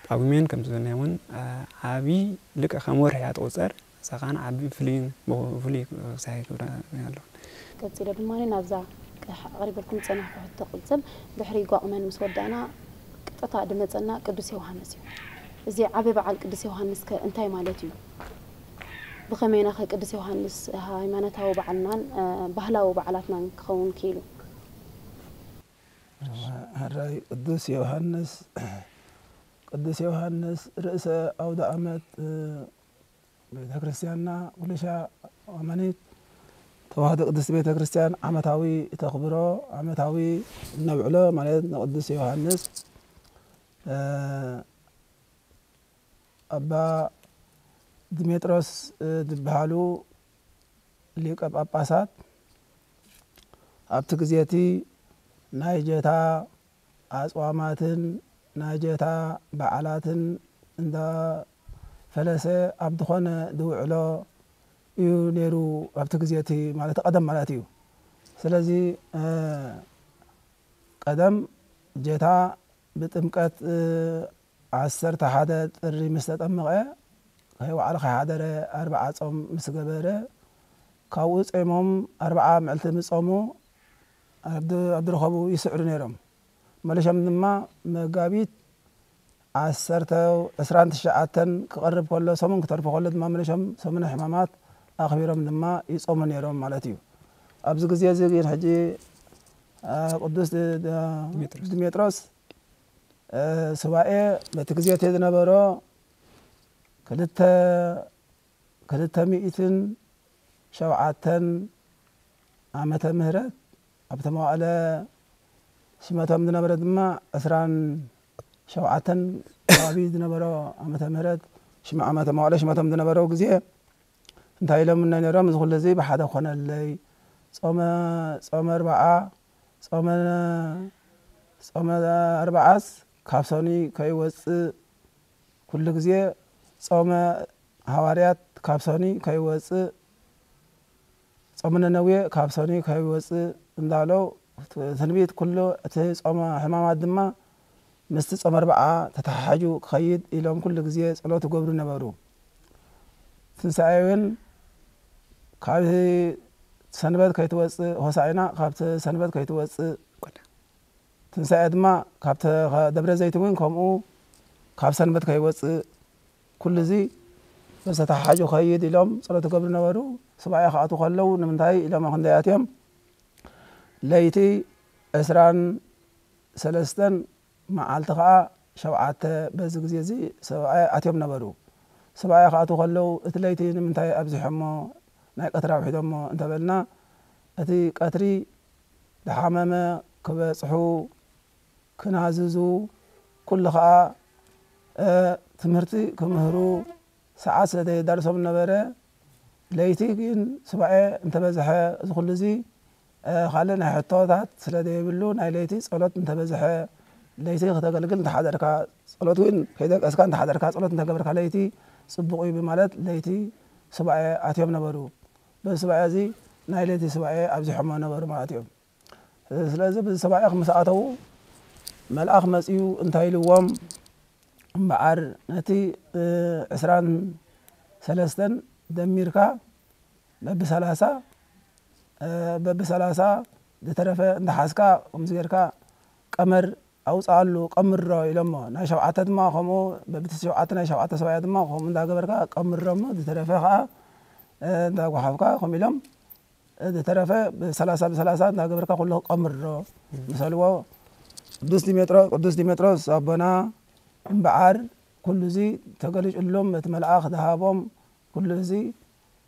ጳጉሜን ከምቲ ዝበልናዮ እውን ዓብዪ ልክዕ ከም ወርሒ እያ ትቑፀር እዛ ከዓ ዓቢ ፍሉይን ብፍሉይ ክሳይ ክብራ ኣለዎ። ቀጺለ ድማ ናብዛ ኣቕሪበልኩም ዝጸናሕኩ ሕቶ ክቕጽል፣ ድሕሪ ጓቕ መን ምስ ወዳእና ቀጥታ ዝመጸና ቅዱስ ዮሃንስ እዩ። እዚ ዓቢ በዓል ቅዱስ ዮሃንስ ከ እንታይ ማለት እዩ? ብኸመይና ከ ቅዱስ ዮሃንስ ሃይማኖታዊ በዓልናን ባህላዊ በዓላትናን ክኸውን ክኢሉ? ሕራይ ቅዱስ ዮሃንስ ቅዱስ ዮሃንስ ርእሰ ኣውደ ዓመት ቤተ ክርስቲያንና ኩልሻ ኣማኒት ተዋህዶ ቅድስት ቤተ ክርስቲያን ዓመታዊ ተኽብሮ ዓመታዊ እነብዕሎ ማለት ንቅዱስ ዮሃንስ ኣባ ድሜጥሮስ ዝበሃሉ ሊቀ ጳጳሳት ኣብቲ ግዜ እቲ ናይ ጀታ ኣጽዋማትን ናይ ጀታ በዓላትን እንዳፈለሰ ኣብ ዝኾነ ዝውዕሎ እዩ ነይሩ ኣብቲ ግዜ እቲ ማለት ቀደም ማለት እዩ። ስለዚ ቀደም ጀታ ብጥምቀት ዓሰርተ ሓደ ጥሪ ምስ ተጠመቐ ከይወዓለ ከይሓደረ ኣርብዓ ጾም ምስ ገበረ ካብኡ ጾሞም ኣርብዓ መዓልቲ ምጾሙ ኣብ ድ- ኣብ ዝረኸቡ ይስዕሩ ነይሮም። መለሾም ድማ መጋቢት ዓሰርተ ዕስራን ትሽዓተን ክቐርብ ከሎ፣ ሰሙን ክተርፎ ከሎ ድማ መለሾም ሰሙነ ሕማማት ኣኽቢሮም ድማ ይጾሙ ነይሮም ማለት እዩ። ኣብዚ ግዜ እዚ ግን ሕጂ አ፣ ቅዱስ ድ- ድ- ዲሜጥሮስ። ዲሜጥሮስ እ፣ ሱባኤ በቲ ግዜ እቲ ዝነበሮ ክልተ ክልተ ሚእትን ሸውዓተን ዓመተ ምህረት፣ ኣብቲ መዋእለ ሽመቶም ዝነበረ ድማ ዕስራን ሸውዓተን ከባቢ ዝነበሮ ዓመተ ምህረት፣ ሽመ ዓመተ መዋእለ ሽመቶም ዝነበረው ግዜ እንታይ ኢሎም ነይሮም? እዚ ኩሉ እዚ ብሓደ ኮነለይ፣ ጾመ ጾመ ኣርብዓ ጾመ ጾመ ኣርብዓስ ካብ ሰኑይ ከይወጽእ፣ ኩሉ ግዜ ጾመ ሃዋርያት ካብ ሰኑይ ከይወጽእ፣ ጾመ ነነዌ ካብ ሰኑይ ከይወጽእ እንዳለው፣ ትንቢት ኩሉ እቲ ጾመ ሕማማት ድማ ምስቲ ጾመ ኣርብዓ ተተሓሒዙ ክኸይድ ኢሎም ኩሉ ግዜ ጸሎት ይገብሩ ነበሩ። ትንሳኤ እውን ካብ ሰንበት ከይትወጽእ፣ ሆሳዕና ካብቲ ሰንበት ከይትወጽእ፣ ትንሳኤ ድማ ካብ ተ- ደብረ ዘይት እውን ከምኡ ካብ ሰንበት ከይወጽእ፣ ኩሉ እዚ ምስ ተተሓሓዙ ከይድ ኢሎም ጸሎት ይገብሩ ነበሩ። ሱባኤ ክኣትዉ ከለዉ ንምንታይ ኢሎም ክንደይ ኣትዮም? ለይቲ ዕስራን ሰለስተን መዓልቲ ኸኣ ሸውዓተ፣ በዚ ግዜ እዚ ሱባኤ ኣትዮም ነበሩ። ሱባኤ ክኣትዉ ከለዉ እቲ ለይቲ ንምንታይ ኣብዚሖሞ ናይ ቀትሪ ኣውሒዶሞ እንተበልና፣ እቲ ቀትሪ ዝሓመመ ክበጽሑ ክናዝዙ፣ ኩሉ ኸኣ እ፣ ትምህርቲ ክምህሩ ሰዓት ስለ ዘየዳርሶም ነበረ። ለይቲ ግን ሱባኤ እንተበዝሐ፣ እዚ ኩሉ እዚ እ፣ ካልእ ናይ ሕቶታት ስለ ዘየብሉ፣ ናይ ለይቲ ጸሎት እንተበዝሐ፣ ለይቲ ክተገልግል እንተሓደርካ፣ ጸሎት እውን ከይደቀስካ እንተሓደርካ፣ ጸሎት እንተገበርካ ለይቲ ጽቡቕ እዩ ብማለት ለይቲ ሱባኤ ኣትዮም ነበሩ። በዚ ሱባኤ እዚ ናይ ለይቲ ሱባኤ ኣብዚሖሞ ነበሩ ማለት እዮም። ስለዚ በዚ ሱባኤ ምስ ኣተዉ መልኣኽ መጺኡ እንታይ ኢልዎም? እምበኣር ነቲ እ፣ ዕስራን ሰለስተን ደሚርካ በቢ ሰላሳ እ፣ በቢ ሰላሳ ዝተረፈ እንዳሓዝካ ከምዚ ጌርካ ቀመር ኣውፅኣሉ፣ ቀምሮ ኢሎሞ። ናይ ሸውዓተ ድማ ከምኡ በቢ ሸውዓተ ናይ ሸውዓተ ሰብኣያ ድማ ከምኡ እንዳገበርካ ቀምሮሞ፣ ዝተረፈ ከዓ እ፣ እንዳጓሓፍካ ከምኡ ኢሎም ዝተረፈ ብሰላሳ ብሰላሳ እንዳገበርካ ኩሉ ቀምሮ ምሰልዎ። ቅዱስ ዲሜጥሮ ቅዱስ ዲሜጥሮስ ኣቦና እምበዓር ኩሉ እዚ ተገሊጹሎም፣ እቲ መልኣኽ ዝሃቦም ኩሉ እዚ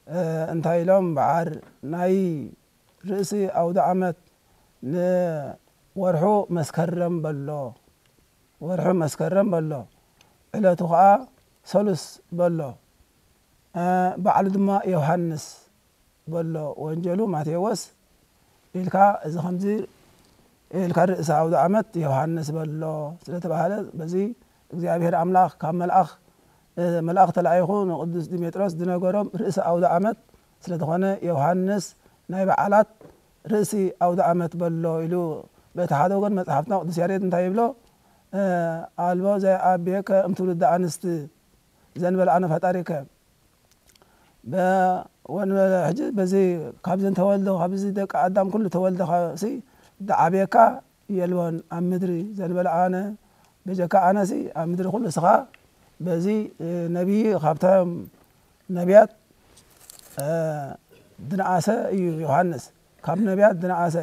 እ፣ እንታይ ኢሎም እምበዓር ናይ ርእሲ ኣውደ ኣመት ንወርሑ መስከረም በሎ። ወርሑ መስከረም በሎ። ዕለቱ ኸዓ ሰሉስ በሎ። እ፣ በዓሉ ድማ ዮሃንስ በሎ። ወንጀሉ ማቴዎስ ኢልካ እዚ ከምዚ ኢልካ ርእሲ ኣውደ ኣመት ዮሃንስ በሎ ስለተባህለ፣ በዚ እግዚኣብሔር ኣምላኽ ካብ መልኣኽ እ፣ መልኣኽ ተላኢኹ ንቅዱስ ዲሜጥሮስ ዝነገሮም ርእሲ ኣውደ ኣመት ስለዝኾነ፣ ዮሃንስ ናይ በዓላት ርእሲ ኣውደ ኣመት በሎ ኢሉ። በቲ ሓደ ወገን መጽሓፍትና ቅዱስ ያሬድ እንታይ ይብሎ? እ፣ ኣልቦ ዘይኣብየከ እምትውልዲ ኣንስቲ ዘንበለ ኣነ ፈጣሪከ። በ-፣ ወን-፣ ሕጂ በዚ ካብዘን ተወልዶ፣ ካብዚ ደቂ ኣዳም ኩሉ ተወልዶ ሲ ዝዓብየካ የልቦን ኣብ ምድሪ ዘንበለ ኣነ፣ በጀካ ኣነሲ ኣብ ምድሪ ኩሉ እስኻ። በዚ እ፣ ነቢይ ካብቶም ነቢያት እ፣ ዝነኣሰ እዩ ዮሃንስ። ካብ ነቢያት ዝነኣሰ፣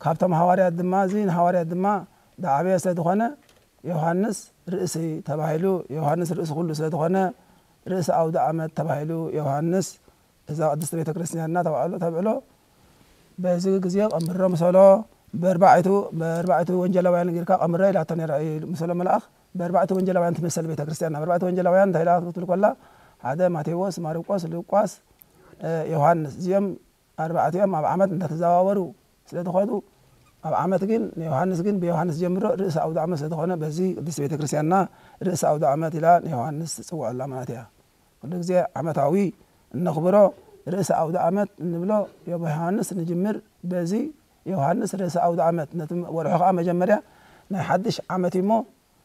ካብቶም ሃዋርያት ድማ፣ እዚ ንሃዋርያት ድማ ዝዓበየ ስለ ዝኾነ፣ ዮሃንስ ርእሲ ተባሂሉ፣ ዮሃንስ ርእሲ ኩሉ ስለ ዝኾነ፣ ርእሲ ኣውደ ኣመት ተባሂሉ ዮሃንስ እዛ ቅድስቲ ቤተ ክርስቲያንና ተባዕሎ ተብዕሎ። በዚ ግዜ ቀምሮ ምሰሎ፣ በርባዕቱ በርባዕቱ ወንጀላውያን ጌርካ ቀምሮ ኢላቶ ነይራ እዩ ምሰሎ መልኣኽ። በርባዕቱ ወንጀላውያን ትምሰል ቤተ ክርስቲያንና። በርባዕቱ ወንጀላውያን እንታይ ኢላ ክትብል ከላ፣ ሓደ ማቴዎስ፣ ማርቆስ፣ ሉቃስ፣ እ፣ ዮሃንስ። እዚኦም ኣርባዕቲኦም ኣብ ዓመት እንዳተዘዋወሩ ስለ ዝኾኑ፣ ኣብ ዓመት ግን ንዮሃንስ ግን ብዮሃንስ ጀምሮ ርእሲ ኣውደ ዓመት ስለ ዝኾነ፣ በዚ ቅድስቲ ቤተ ክርስቲያንና ርእሲ ኣውደ ዓመት ኢላ ንዮሃንስ ትጽውዐላ ማለት እያ። ኩሉ ግዜ ዓመታዊ እነኽብሮ ርእሲ ኣውደ ዓመት እንብሎ ዮብ ዮሃንስ ንጅምር። በዚ ዮሃንስ ርእሲ ኣውደ ዓመት፣ ነቲ ወርሑ ኸዓ መጀመርያ ናይ ሓድሽ ዓመት እዩ እሞ፣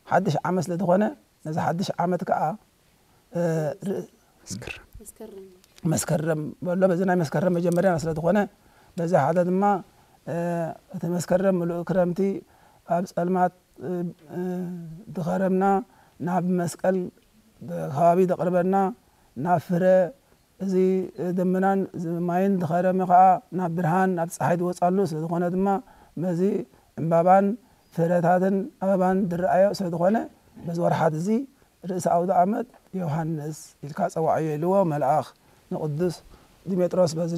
ሓድሽ ዓመት ስለ ዝኾነ፣ ነዚ ሓድሽ ዓመት ከኣ እ፣ ር-፣ መስከረም። መስከረም መስከረም በሎ። በዚ ናይ መስከረም መጀመርያ ስለ ዝኾነ፣ በዚ ሓደ ድማ እቲ መስከረም ምሉእ ክረምቲ ኣብ ጸልማት ድኸረምና ናብ መስቀል ከባቢ ዘቕርበና፣ ናብ ፍረ፣ እዚ ደመናን ማይን ድኸረመ ከዓ ናብ ብርሃን ናብ ፀሓይ ዝወፃሉ ስለ ዝኾነ ድማ፣ በዚ ዕምባባን ፍረታትን ኣበባን ዝረኣዮ ስለ ዝኾነ፣ በዚ ወርሓት እዚ ርእሰ ኣውደ ኣመት ዮሃንስ ኢልካ ፀዋዕዮ ኢልዎ መልኣኽ ንቅዱስ ዲሜጥሮስ። በዚ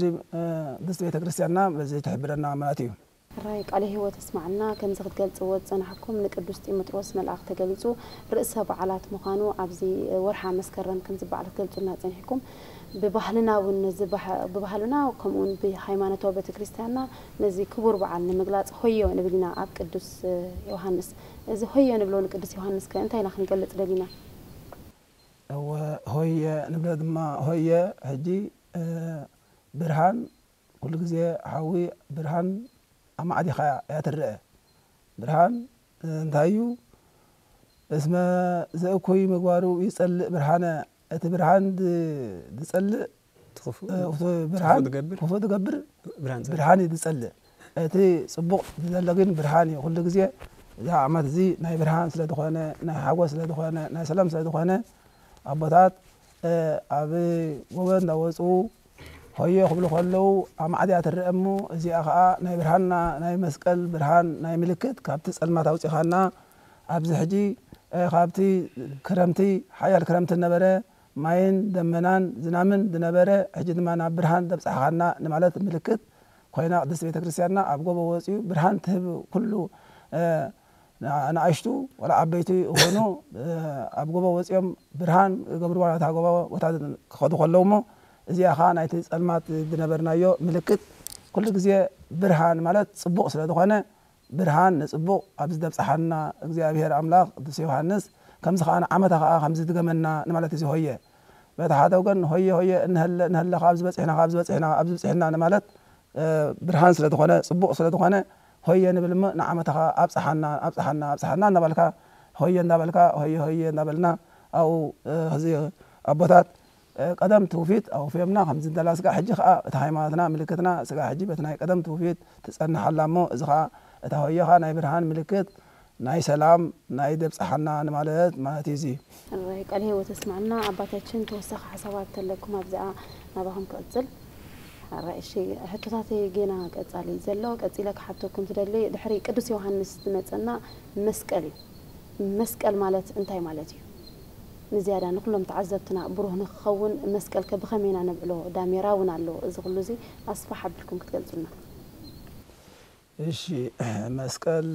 ቅድስት ቤተ ክርስቲያንና በዚ ትሕብረና ማለት እዩ። ራይ ቃለ ህይወት እስማዕና። ከምዚ ክትገልጽዎ ዝጸናሕኩም ንቅዱስ ጢሞጥሮስ መልኣኽ ተገሊጹ ርእሰ በዓላት ምዃኑ ኣብዚ ወርሓ መስከረም ከምዚ በዓል ክትገልጹልና ጸኒሕኩም። ብባህልና እውን ነዚ ባህ- ብባህልና ከምኡውን ብሃይማኖታዊ ቤተክርስትያንና ነዚ ክቡር በዓል ንምግላጽ ሆዮ ንብል ኢና ኣብ ቅዱስ ዮሃንስ። እዚ ሆዮ ንብሎ ንቅዱስ ዮሃንስ ከ እንታይ ኢና ክንገልጽ ደሊና? እወ፣ ሆየ ንብሎ ድማ ሆየ ሕጂ ብርሃን ኩሉ ግዜ ሓዊ ብርሃን ኣማዕዲኻ እያ ትረአ። ብርሃን እንታይ እዩ? እስመ ዘእኩይ ምግባሩ ይጸልእ ብርሃነ። እቲ ብርሃን ድ- ዝጸልእ ትኽፉ እ፣ እቲ ብርሃን ዝገብር ክፉእ ዝገብር ብርሃን ዘ ብርሃን እዩ ዝጸልእ። እቲ ጽቡቕ ዘሎ ግን ብርሃን እዩ። ኩሉ ግዜ እዚ ዓመት እዚ ናይ ብርሃን ስለ ዝኾነ፣ ናይ ሓጎስ ስለ ዝኾነ፣ ናይ ሰላም ስለ ዝኾነ ኣቦታት እ፣ ኣብ ጎቦ እንዳወፁ ሆዮ ክብሉ ከለዉ ኣማዕድያ ትረአ እሞ፣ እዚኣ ከዓ ናይ ብርሃንና ናይ መስቀል ብርሃን ናይ ምልክት ካብቲ ጸልማት ኣውፂኻና ኣብዚ ሕጂ እ፣ ካብቲ ክረምቲ ሓያል ክረምቲ ነበረ ማይን ደመናን ዝናምን ዝነበረ ሕጂ ድማ ናብ ብርሃን ዘብፅሕኻና ንማለት ምልክት ኮይና ቅድስት ቤተክርስትያንና ኣብ ጎቦ ወፂኡ ብርሃን ትህብ ኩሉ እ፣ ንኣሽቱ ወላ ዓበይቲ ይኾኑ ኣብ ጎቦ ወፂኦም ብርሃን ገብርዋ ናታ ጎቦ ቦታ ክኸዱ ከለዉ እሞ እዚኣ ከዓ ናይቲ ፀልማት ዝነበርናዮ ምልክት ኩሉ ግዜ ብርሃን ማለት ፅቡቕ ስለ ዝኾነ ብርሃን ንፅቡቕ ኣብዚ ዘብፅሓና እግዚኣብሔር ኣምላኽ ቅዱስ ዮሃንስ ከምዚ ከዓ ንዓመታ ከዓ ከምዚ ድገመና ንማለት እዚ ሆየ በቲ ሓደ ወገን ሆየ ሆየ እንሀለ እንሀለ ካብ ዝበፅሕና ካብ ዝበፅሕና ኣብ ዝበፅሕና ንማለት ብርሃን ስለ ዝኾነ ፅቡቕ ስለ ዝኾነ ሆየ ንብል እሞ ንዓመታኻ ኣብፅሓና ኣብፅሓና ኣብፅሓና እናባልካ ሆየ እንዳበልካ ሆየ ሆየ እንዳበልና ኣብኡ እዚ ኣቦታት ቀደም ትውፊት ኣውፍዮምና ከምዚ እንዳላ ስጋ ሕጂ ከዓ እቲ ሃይማኖትና ምልክትና ስጋ ሕጂ በቲ ናይ ቀደም ትውፊት ትፀንሓላ እሞ እዚ ከዓ እታ ሆየኻ ናይ ብርሃን ምልክት ናይ ሰላም ናይ ደብፅሓና ንማለት ማለት እዩ እዚ። ራይ ቃለ ህይወት እስማዕና። ኣባታችን ተወሳኺ ሓሳባት ተለኩም ኣብዚኣ ናባኹም ክቕጽል። ራይ እሺ ሕቶታተይ ጌና ቀጻሊ ዘሎ ቀጺለ ክሓተኩም ትደሊ ድሕሪ ቅዱስ ዮሃንስ ዝመጸና መስቀል እዩ። መስቀል ማለት እንታይ ማለት እዩ? ንዝያዳ ንኩሎም ተዓዘብትና ብሩህ ንክኸውን መስቀል ከ ብኸመይና ነብዕሎ ዳሜራ እውን ኣሎ። እዚ ኩሉ እዚ ኣስፋሕ ኣቢልኩም ክትገልጹልና። እሺ መስቀል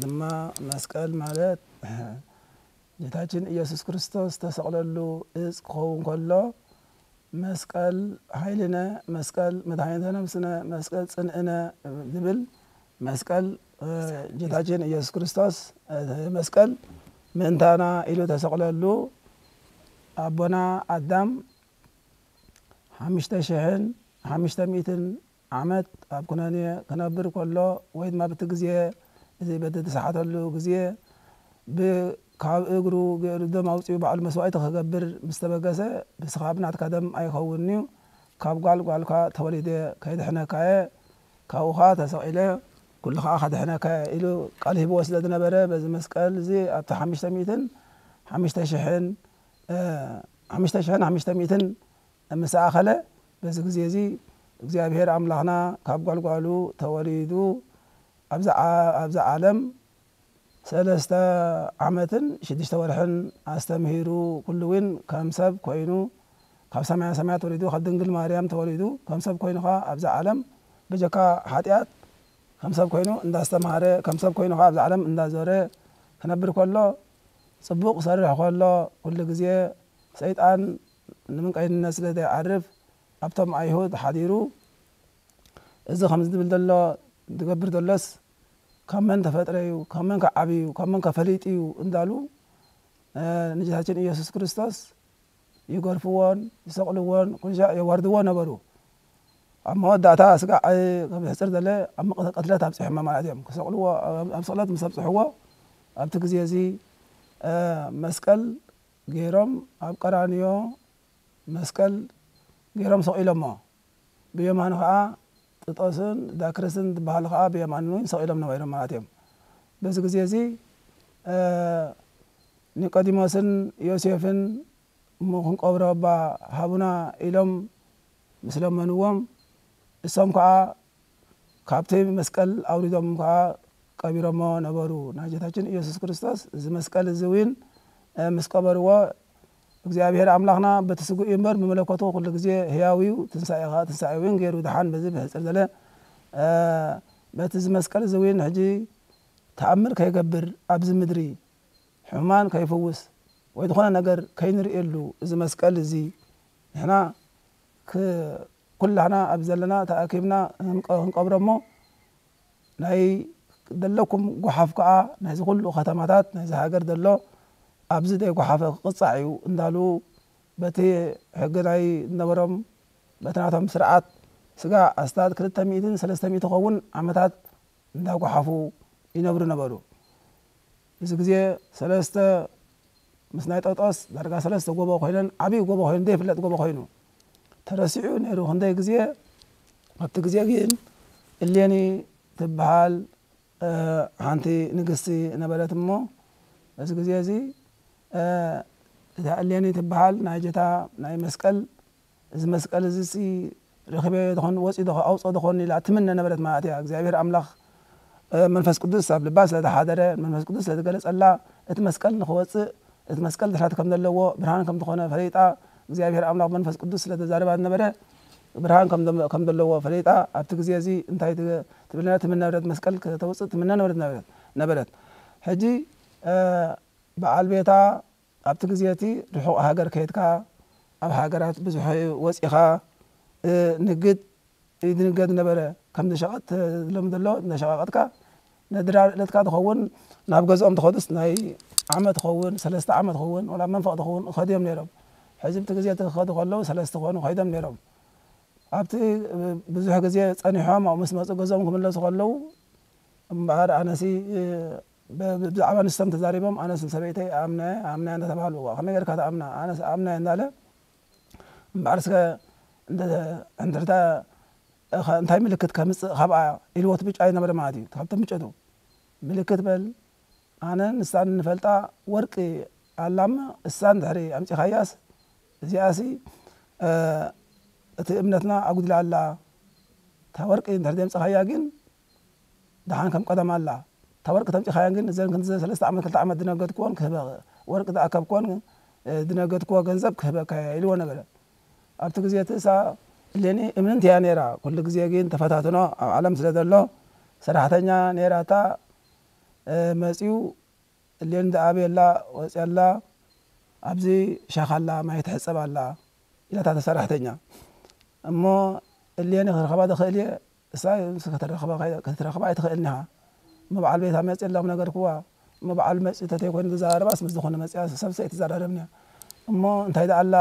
ድማ መስቀል ማለት ጌታችን ኢየሱስ ክርስቶስ ተሰቕለሉ እፅ ክኸውን ከሎ መስቀል ኃይልነ መስቀል መድኃኒተ ነፍስነ መስቀል ጽንዕነ ዝብል መስቀል ጌታችን ኢየሱስ ክርስቶስ መስቀል ምእንታና ኢሉ ተሰቕለሉ ኣቦና ኣዳም ሓምሽተ ሽሕን ሓምሽተ ሚእትን ዓመት ኣብ ኩነኔ ክነብር ከሎ ወይ ድማ በቲ ግዜ እዚ በቲ ተሰሓተሉ ግዜ ካብ እግሩ ገይሩ ደም ኣውፅኡ ባዕሉ መስዋእቲ ክገብር ምስ ተበገሰ ብስኻ ብናትካ ደም ኣይኸውን እዩ ካብ ጓል ጓልካ ተወሊደ ከይድሕነካየ ካብኡኻ ተሰቒለ ኩሉ ከዓ ከድሕነካ ኢሉ ቃል ሂብዎ ስለ ዝነበረ በዚ መስቀል እዚ ኣብቲ ሓምሽተ ሚእትን ሓምሽተ ሽሕን ሓምሽተ ሽሕን ሓምሽተ ሚእትን ምስ ኣኸለ በዚ ግዜ እዚ እግዚኣብሔር ኣምላኽና ካብ ጓልጓሉ ተወሊዱ ኣብዛ ዓለም ሰለስተ ዓመትን ሽዱሽተ ወርሕን ኣስተምሂሩ ኩሉ እውን ከም ሰብ ኮይኑ ካብ ሰማያ ሰማያት ወሪዱ ካብ ድንግል ማርያም ተወሊዱ ከም ሰብ ኮይኑ ከዓ ኣብዛ ዓለም በጀካ ሓጢኣት ከም ሰብ ኮይኑ እንዳስተምሃረ ከም ሰብ ኮይኑ ከዓ ኣብዛ ዓለም እንዳዞረ ክነብር ከሎ ፅቡቕ ክሰርሕ ከሎ ኩሉ ግዜ ሰይጣን ንምንቀይንነት ስለ ዘይዓርፍ ኣብቶም ኣይሁድ ሓዲሩ እዚ ከም ዝብል ዘሎ ዝገብር ዘሎስ ካብ መን ተፈጥረ እዩ ካብ መን ከዓብ እዩ ካብ መን ከፈሊጥ እዩ እንዳሉ ንጌታችን ኢየሱስ ክርስቶስ ይገርፍዎን ይሰቕልዎን ኩልሻዕ የዋርድዎ ነበሩ ኣብ መወዳእታ ስጋዕ ከም ዝሕፅር ዘለ ኣብ ቅትለት ኣብፅሕሞ ማለት እዮም ክሰቕልዎ ኣብ ስቕለት ምስ ኣብፅሕዎ ኣብቲ ግዜ እዚ መስቀል ገይሮም ኣብ ቀራንዮ መስቀል ገይሮም ሰቒሎሞ። ብየማኑ ኸዓ ጥጦስን ዳክርስን ዝበሃሉ ኸዓ ብየማኑ እውን ሰቒሎም ነበሮም ማለት እዮም። በዚ ግዜ እዚ ኒቆዲሞስን ዮሴፍን እሞ ክንቀብሮ እባ ሃቡና ኢሎም ምስ ለመንዎም፣ እሶም ከዓ ካብቲ መስቀል ኣውሪዶም ከዓ ቀቢሮሞ ነበሩ። ናይ ጌታችን ኢየሱስ ክርስቶስ እዚ መስቀል እዚ እውን ምስ ቀበርዎ፣ እግዚኣብሔር ኣምላኽና በቲ ስጉእ እዩ እምበር ብመለኮቱ ኩሉ ግዜ ህያው እዩ፣ ትንሳኤ ከዓ ትንሳኤ እውን ገይሩ ድሓን በዚ ብሕፅር ዘለ በቲ እዚ መስቀል እዚ እውን ሕጂ ተኣምር ከይገብር ኣብዚ ምድሪ ሕሙማን ከይፍውስ ወይ ዝኾነ ነገር ከይንርእየሉ እዚ መስቀል እዚ ንሕና ኩላህና ኣብ ዘለና ተኣኪብና ክንቀብሮ እሞ ናይ ዘለኩም ጓሓፍ ከዓ ናይዚ ኩሉ ከተማታት ናይዚ ሃገር ዘሎ ኣብዚ ዘይጓሓፈ ክቕፃዕ እዩ እንዳሉ በቲ ሕጊ ናይ ዝነበሮም በቲ ናቶም ስርዓት ስጋ ኣስታት ክልተ ሚእትን ሰለስተ ሚእቲ ከውን ዓመታት እንዳጓሓፉ ይነብሩ ነበሩ። እዚ ግዜ ሰለስተ ምስ ናይ ጦጦስ ዳርጋ ሰለስተ ጎቦ ኮይነን ዓብዪ ጎቦ ኮይኑ ዘይፍለጥ ጎቦ ኮይኑ ተረሲዑ ነይሩ። ክንደይ ግዜ ኣብቲ ግዜ ግን እሌኒ ትበሃል ሓንቲ ንግስቲ ነበረት እሞ እዚ ግዜ እዚ እታ እሌኒ ትበሃል ናይ ጀታ ናይ መስቀል እዚ መስቀል እዚ ሲ ረኺበ ይኾን ወፂ ዶ ኣውፅኦ ዶ ኾን ኢላ ትምነ ነበረት ማለት እያ። እግዚኣብሔር ኣምላኽ መንፈስ ቅዱስ ኣብ ልባ ስለተሓደረ መንፈስ ቅዱስ ስለተገለፀላ እቲ መስቀል ንክወፅእ እቲ መስቀል ድሕረት ከም ዘለዎ ብርሃን ከም ዝኾነ ፈሊጣ እግዚኣብሔር ኣምላኽ መንፈስ ቅዱስ ስለተዛረባ ዝነበረ ብርሃን ከም ዘለዎ ፈሊጣ ኣብቲ ግዜ እዚ እንታይ ትብል ትምነ ነበረት መስቀል ከተውፅእ ትምነ ነበረት ነበረት ሕጂ በዓል ቤታ ኣብቲ ግዜ እቲ ርሑቕ ሃገር ከይድካ ኣብ ሃገራት ብዙሕ ወፂኻ ንግድ ይድንገድ ነበረ። ከም ሸቐጥ ሎም ዘሎ እናሸቓቐጥካ ነድራር ዕለትካ ትኸውን ናብ ገዝኦም ትኸዱስ ናይ ዓመት ትኸውን ሰለስተ ዓመት ትኸውን ወላ መንፈቕ ትኸውን ከድዮም ነይሮም። ሕዚ ብቲ ግዜ እቲ ክኸዱ ከለዉ ሰለስተ ክኾኑ ከይዶም ነይሮም። ኣብቲ ብዙሕ ግዜ ጸኒሖም ኣብኡ ምስ መፁ ገዝኦም ክምለሱ ከለዉ እምበኣር ኣነሲ ብዛዕባ ንሶም ተዛሪቦም ኣነስ ንሰበይተይ ኣምናየ ኣምናየ እንዳተባሃሉ እዋ ከመይ ጌርካ ትኣምና ኣነስ ኣምናየ እንዳለ እምበኣር እስከ እንድርታ እንታይ ምልክት ከምፅእ ካብኣ ኢልዎ እቲ ብጫ ይነበረ ማለት እዩ። ካብቶም ብጨቱ ምልክት በል ኣነ ንሳን ንፈልጣ ወርቂ ኣላማ እሳን ድሕሪ ኣምፂኻያስ እዚኣሲ እቲ እምነትና ኣጉድላ ኣላ። እታ ወርቂ እንድሕር ዘምፅኻያ ግን ደሓን ከም ቀደም ኣላ። እታ ወርቂ ተምፂኻያን ግን እዘን ክንዲ ሰለስተ ዓመት ክልተ ዓመት ዝነገድክዎን ክህበ ወርቂ ዝኣከብክዎን ዝነገድክዎ ገንዘብ ክህበካ ኢልዎ ነበረ። ኣብቲ ግዜ እቲ እሳ እሌኒ እምንት እያ ነይራ። ኩሉ ግዜ ግን ተፈታትኖ ኣብ ዓለም ስለ ዘሎ ሰራሕተኛ ነይራታ መፅዩ እሌኒ ዝኣበየላ ወፅያላ ኣብዚ ሻኻላ ማይ ትሕፀብ ኣላ ኢላታ ተሰራሕተኛ እሞ እሌኒ ክረኸባ ዝኽእል እየ እሳ ክትረኽባ ኣይትኽእልን ኢኻ። እሞ በዓል ቤታ መፅእ ኣለኹም ነገርክዋ። እሞ በዓል መፅእ ተተይኮይኑ ዝዘራረባስ ምስ ዝኾነ መፅያ ሰብሰ ኣይትዘራረብን እያ። እሞ እንታይ ደኣላ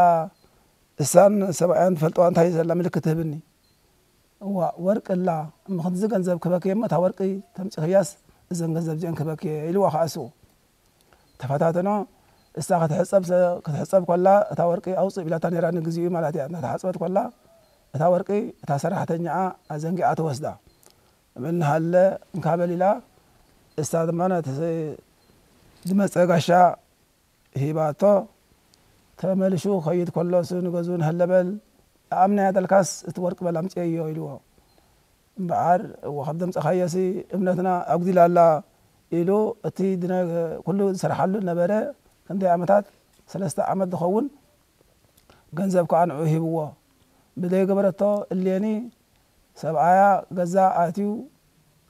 እሳን ሰብኣያን ትፈልጥዋ እንታይ ዘላ ምልክት ትህብኒ። እዋ ወርቂ እላ እሞ ክንዚ ገንዘብ ክበክየ እሞ እታ ወርቂ ተምፂኽያስ እዘን ገንዘብ እዚአን ክበክየ ኢልዋ ከዓ እሱ። ተፈታተኖ እሳ ክትሕፀብ ክትሕፀብ ኮላ እታ ወርቂ ኣውፅእ ቢላታ ነይራ ንግዚኡ ማለት እያ እናተሓፅበት ኮላ እታ ወርቂ እታ ሰራሕተኛኣ ኣዘንጊዓ ትወስዳ። ምንሃለ እንካበል ኢላ እሳ ድማ ነቲ ዝመፀ ጋሻ ሂባቶ ተመልሹ ከይድ ከሎ እሱ ንገዝኡ ንሀለበል ኣምናያ ደልካስ እቲ ወርቂ በል ኣምፅየዮ ኢልዎ። እምበኣር እወ ካብ ዘምፀኻዮሲ እምነትና ኣጉዲላ ኣላ ኢሉ እቲ ኩሉ ዝሰርሓሉ ነበረ ክንደይ ዓመታት ሰለስተ ዓመት ዝኸውን ገንዘብ ከዓ ንዑ ሂብዎ። ብዘይገበረቶ እሌኒ ሰብኣያ ገዛ ኣትዩ